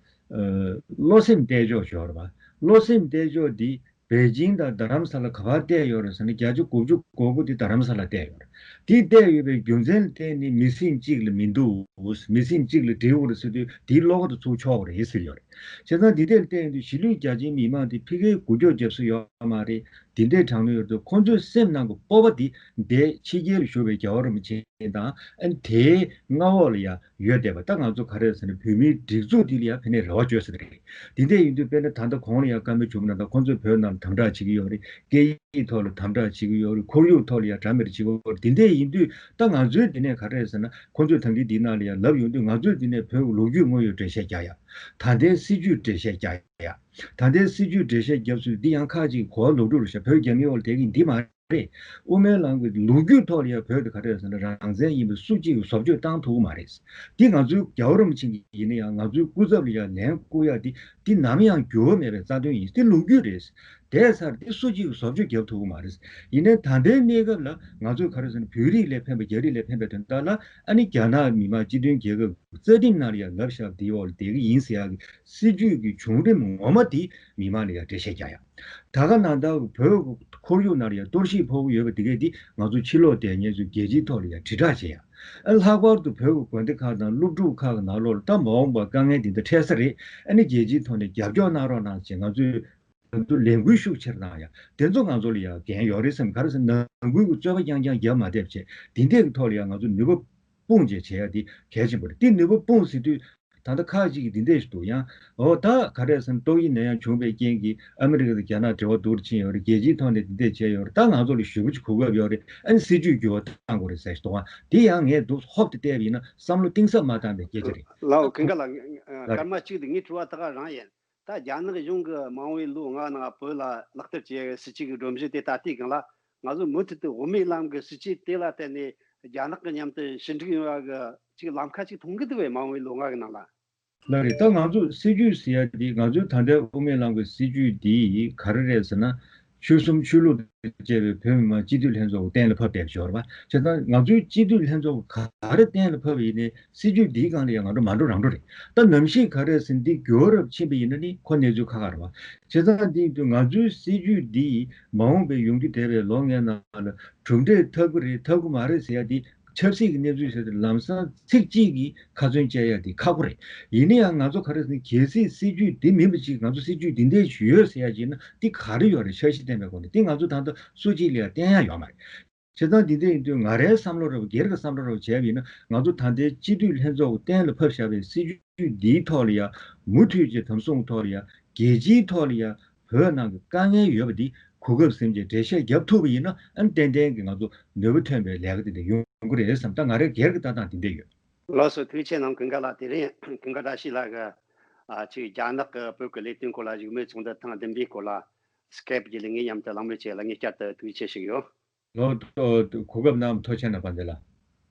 བློ་སེམས་གཏད་ཕྱོགས་ཤོར་བ། བློ་སེམས་གཏད་ཕྱོགས་འདི་པེ་ཅིང་དང་རྡ་རམ་ས་ལ་ག་པར་གཏད་ཡོད་རེད་ཟེར་ན་བརྒྱ་ཆ་དགུ་བཅུ་གོ་དགུ་དེ་རྡ་རམ་ས་ལ་གཏད་ཡོད་རེད། དེ་གཏད་ཡོད་པའི་རྒྱུ་མཚན་ལ་བརྟེན་ནས་མི་སེམས་གཅིག་ལ་མི་འདུག་མི་སེམས་གཅིག་ལ་འབྲེལ་ཡོད་རེད་ཟེར་དུས་དེའི་བློ་ཁ་དང་ཚུར་ཕྱོགས་པ་རེད་ཟེར་ཡོད་རེད། བྱས་ཙང་འདི་ལྟར་བལྟས་ཡོང་དུས་གཞིས་ལུས་རྒྱ་ཆེའི་མི་མང་དེ་ཕ་གིའི་འགུལ་སྐྱོད་རྒྱབ་ས་ཡོད་མ་རེད། འདི་འདྲའི་དྲག་གནོན་ཡོད་དུས་ཁོང་ཚོའི་སེམས་ནང་གི་སྤོབས་པ་འདི་འདས་ཕྱི་རྒྱལ་ལ་བཞུགས་པའི་རྒྱལ་བ་རིན་པོ་ཆེ་དང་ཨ་ནི་དེའི་མངའ་འོག་ལ་ཡང་ཡོད་བསྡད་པ། ད་ང་ཚོ་ག་རེ་ཟེར་ན་བོད་མིའི་སྒྲིག་འཛུགས་འདི་ལ་ཡང་ཕན་ནས་རེ་བ་བཅོལ་ས་རེད། འདི་འདྲ་ཡིན་དུས་དཔེར་ན་ད་ལྟ་གོང་ལ་ཡང་བཀའ་མོལ་བྱུང་བ་ནང་ལྟར་ཁོང་ཚོས་བོད་ནང་ལ་དམ་དྲག་བྱེད་ཀྱི་ཡོད་རེད། སྐད་ཡིག་ཐོག་ལ་དམ་དྲག་བྱེད་ཀྱི་ཡོད་རེད། ཁོར་ཡུག་ཐོག་ལ་ཡང་འདྲ་མི་འདྲ་བྱེད་ཀྱི་ཡོད་རེད། འདི་འདྲ་ཡིན་དུས་ད་ང་ཚོའི་འདི་ནས་ག་རེ་ཟེར་ན་ཁོང་ཚོས་ད་གིན་འདི་ནང་ལ་ཡང་ལབ་ཡོང་དུས་ང་ཚོས་འདི་ནས་བོད་ཀྱི་ལོ་རྒྱུས་དངོས་ཡོད་འགྲེལ་བཤད་རྒྱག་ཡ། ད་ལྟའི་སྲིད་བྱུས་འགྲེལ་བཤད་རྒྱག་ཡ། ད་ལྟའི་སྲིད་བྱུས་འགྲེལ་བཤད་རྒྱབ་ཚུལ་འདི་ཡང་ཁག་ཅིག་གོ་བ་ལོག་སྒྲུབ་རེད་ཤག་བོད་རྒྱ་མིའི་འོག་ལ་བསྡད་ཀྱི་འདི་མ་རེད། དབུ་མའི་ལམ་གྱི་ལོ་རྒྱུས་ཐོག་ལ་ཡང་བོད་དེ་ག་རེ་ཟེར་ན་རང་བཙན་ཡིན་པའི་སུ་གཅིག་གིས་བཟོ་བཅོས་བཏང་ཐུབ་ཀྱི་མ་རེད། འདི་ང་ཚོའི་རྒྱལ་བ་རིན་པོ་ཆེ་གི་ཡིན་ན་ཡང་ང་ཚོའི་སྐུ་ཚབ་ལ་ཡང་ལན་བསྐུར་ཡ་འདི་འདི་ནམ་ཡང་འགྱུར་བ་མེད་པའི་རྩ་དོན་ཡིན། འདི་ལོ་རྒྱུས་རེད། དེ་ཚར་འདི་སུ་གཅིག་གིས་བཟོ་བཅོས་རྒྱབ་ཐུབ་ཀྱི་མ་རེད། ཡིན་ནའི་ད་ལྟའི་གནས་སྐབས་ལ་ང་ཚོས་ག་རེ་ཟེར་ན་བོད་རིགས་ལས་ཕན་པ་རྒྱ་རིགས་ལས་ཕན་པའི་དོན་དག་ལ་ཨ་ནི་རྒྱ་ནག་མི་དམངས་སྤྱི་མཐུན་རྒྱལ་ཁབ་རྩ་ཁྲིམས་ནང་ལ་ཡང་ལབ་བཞག་འདིའི་འོག་ལ་བསྡད་ཀྱི་ཡིན་ཟེར་ཡག་གི་སྲིད་ཇུས་ཀྱི་བྱུང་རིམ་ངོ་མ་དེ་མི་མང་ལ་ཡང་འགྲེལ་བཤད་རྒྱག་ཡ། ད་ག་ནང་ལྟར་བོད་ཁོར་ཡུག་ནང་ལ་ཡང་གཏོར་བཤིག་ཕོག་གི་ཡོད་པ་དེ་གས་དེ་ང་ཚོ་ཕྱི་ལོགས་བསྡད་མཁན་ཚོས་རྒྱལ་སྤྱིའི་ཐོག་ལ་ཡང་དྲིལ་བསྒྲགས་བྱེད་ཡ། ཨ་ལྷག་པར་དུ་བོད་ཀྱི་དགོན་སྡེ་ཁག་དང་སློབ་ཕྲུག་ཁག་གི་ནང་ལོགས་ལ་ད་མ་འོངས་པར་དཀའ་ངལ་འདི་འདྲ་འཕྲད་ས་རེད། ཨ་ནི་རྒྱལ་སྤྱིའི་ཐོག་ནས་རྒྱབ་སྐྱོར་གནང་རོགས་གནང་ཞེས་ང་ཚོས་ ང་ཚོ་ལས་འགུལ་ཤུགས་ཆེར་བཏང་ཡ། དེ་ཚོ་ང་ཚོ་ལ་ཡ་འགན་ཡོད་རེད་བསམ། ག་རེ་ཟེར་ན་ནང་ཁུལ་གྱི་རྩོད་པ་རྐྱང་རྐྱང་རྒྱབ་མ་བསྡད་བྱས། འདི་འདྲའི་གི་ཐོག་ལ་ཡ་ང་ཚོ་ནུས་པ་སྤུངས་བྱས་བྱེད་ཡ་འདི་གལ་ཆེན་པོ་རེད། དེ་ནུས་པ་སྤུངས་ཟེར་དུས་ད་ལྟ་ཁག་ཅིག་གིས་འདི་འདྲས་ཞིག་འདུག་ཡང་འོ་ད་ག་རེ་ཟེར་ན་ཏོག་དབྱིབས་ནད་ཡམས་བྱུང་བའི་རྐྱེན་གྱིས་ཨ་མི་རི་ཀ་དང་རྒྱ་ནག་འབྲེལ་བ་སྡུག་རུ་ཕྱིན་ཡོད་རེད། རྒྱལ་སྤྱིའི་ཐོག་ནས་འདི་འདྲས་བྱས་ཡོད་རེད། ད་ང་ཚོ་ལ་ཞེ་པོ་ཅིག་གོ་སྐབས་ཡོད་རེད། ཨ་ནི་སྲིད་ཇུས་འགྱུར་བ་གཏང་དགོས་རེད་ཟེར་ཞིག་འདུག་ཨ། དེ་ཡང་ངས་འདུག་ཧོབ་ཏེ་བལྟས་པ་ཡིན་ན་བསམ་བློ་གཏིང་ཟབ་མ་བཏང་པའི་སྐད་ཆ་རེད། ལའོ་ཀུན་དགའ་ལགས། ལགས་རེད། སྐར་མ་གཅིག་དེ་ངའི་དྲི་བ་ད་ག་རང་ཡིན། ད་རྒྱ་ནག་གཞུང་གིས་མ་འོངས་པའི་ལོ་ལྔ་ནང་བོད་ལ་ལག་བསྟར་བྱེད་ཡག་གི་སྲིད་ཇུས་ཀྱི་སྒྲོམ་གཞི་དེ་ད་ལྟའི་སྒང་ལ་ང་ཚོ་མུ་མཐུད་དུ་དབུ་མའི་ལམ་གྱི་སྲིད་ཇུས་དེ་ལ་བརྟེན་ནས་རྒྱ་ནག་གི་མཉམ་དུ་ཞི་འགྲིག་ཡོང་ཡག་གི་ཅིག་ལམ་ཁ་ཅིག་མཐོང་གི་འདུག་བས། མ་འོངས་པའི་ལོ་ལྔ་གི་ནང་ལ། ལགས་རེད། ད་ང་ཚོ་སྲིད་ཇུས་ཟེར་ཡ་འདི་ང་ཚོའི་ད་ལྟའི་དབུ་མའི་ལམ་གྱི་སྲིད་ཇུས་འདི་ག་རེ་རེད་ཟེར་ན། ཆོལ་གསུམ་ཆོས་ལུགས་དང་བཅས་པའི་བོད་མི་མང་སྤྱི་འཐུས་ལྷན་ཚོགས་གཏན་ལ་ཕབ་བསྡད་ཡོད་རེད་པ། བྱས་ཙང་ང་ཚོའི་སྤྱི་འཐུས་ལྷན་ཚོགས་ག་རེ་གཏན་ལ་ཕབ་པ་ཡིན་ནའི་སྲིད་ཇུས་འདིའི་སྒང་ལ་ཡང་ང་ཚོ་མ་འགྲོ་རང་འགྲོ་རེད། ད་ནམ་ཞིག་ག་རེ་ཟེར་འདི་འགྱུར་བ་རབ་ཕྱིན་པ་ཡིན་ན་ནི་ཁོ་གནས་ཚུལ་ཁག་ཁག་རེད་པ། བྱས་ཙང་འདི་ཡིན་དུས་ང་ཚོའི་སྲིད་ཇུས་འདིས་མ་འོངས་པའི་ཡོང་རྒྱུ་བསྡད་པའི་ལོ་ལྔའི་ནང་ལ་གྲུབ་འབྲས་ཐོབ་ཀྱི་རེད་ཐོབ་ཀྱི་མ་རེད་ཟེར་ཡ་འདི་ཆབ་སྲིད་ཀྱི་གནས་ཚུལ་ཟེར་ཏེ་ལམ་སང་ཚིག་གཅིག་གིས་ཁ་ཚོན་བཅད་ཡ་འདི་ཁག་པོ་རེད། ཡིན་ན་ཡང་ང་ཚོ་ག་རེ་ཟེར་ན་གལ་སྲིད་སྲིད་ཇུས་འདི་མིན་པ་ཅིག་ང་ཚོ་སྲིད་ཇུས་འདི་འདྲས་ཞིག་ཡོད་ཟེར་ཡ་ཅིག་ན་འདི་ག་རེ་ཡོད་རེད། འཆར་གཞི་བཏིང་པའི་སྒོ་ནས་འདི་ང་ཚོ་ད་ལྟ་སུ་གཅིག་ལ་ཡང་བསྟན་ཡ་ཡོད་མ་རེད། བྱས་ཙང་འདི་འདྲ་ཡིན་དུས་ང་རའི་བསམ་བློ་རེ་བ་སྒེར་གྱི་བསམ་བློ་རེ་བ་བྱས་པ་ཡིན་ན་ང་ཚོ་ད་ལྟའི་སྤྱི་འཐུས་ལྷན་ཚོགས་གཏན་ལ་ཕབ་བཞག་པའི་སྲིད་ཇུས་འདིའི་ཐོག་ལ་ཡང་མུ་མཐུད་ཀྱི་དམ་སྲུང་ཐོག་ལ་ཡང་རྒྱལ་སྤྱིའི་ཐོག་ལ་ཡང་བོད་ནང་གི་དཀའ་ངལ་ཡོད་པ་འདི་གོ་སྐབས་ཟིན་བྱས་འགྲེལ་བཤད་རྒྱབ་ཐུབ་པ་ཡིན་ན་ཨ་ནི་ཏན་ཏན་གྱི་ང་ཚོ་ནུས་པ་ཐོན་པའི་ལས་ཀ་འདི་འདྲ་ཡོང་གི་རེད་བསམ། ད་ང་རའི་སྒེར་གྱི་ལྟ་སྟངས་འདི་འདྲ་ཡོད། ལགས་སོ། ཐུགས་རྗེ་ཆེ་གནང་། ཀུན་དགའ་ལགས། དེ་རིང་ཀུན་དགའ་བཀྲ་ཤིས་ལགས་ཀྱིས་ཨ་ཅིག་རྒྱ་ནག་གི་བོད་ཀྱི་ལས་དོན་སྐོར་ལ་བཞུགས་མོལ་ཚོགས་འདུ་ཐེངས་བདུན་པའི་སྐོར་ལ་སི་ཀེབ་བརྒྱུད་ལས་ངའི་མཉམ་དུ་གླེང་མོལ་བྱས་ལ་ངས་བསྐྱར་དུ་ཐུགས་རྗེ་ཆེ་ཞུ་གི་ཡོད། ལགས་སོ། གོ་སྐབས་གནང་བར་ཐུགས་རྗེ་ཆེ་གནང་། དཔལ་ལྡན་ལགས།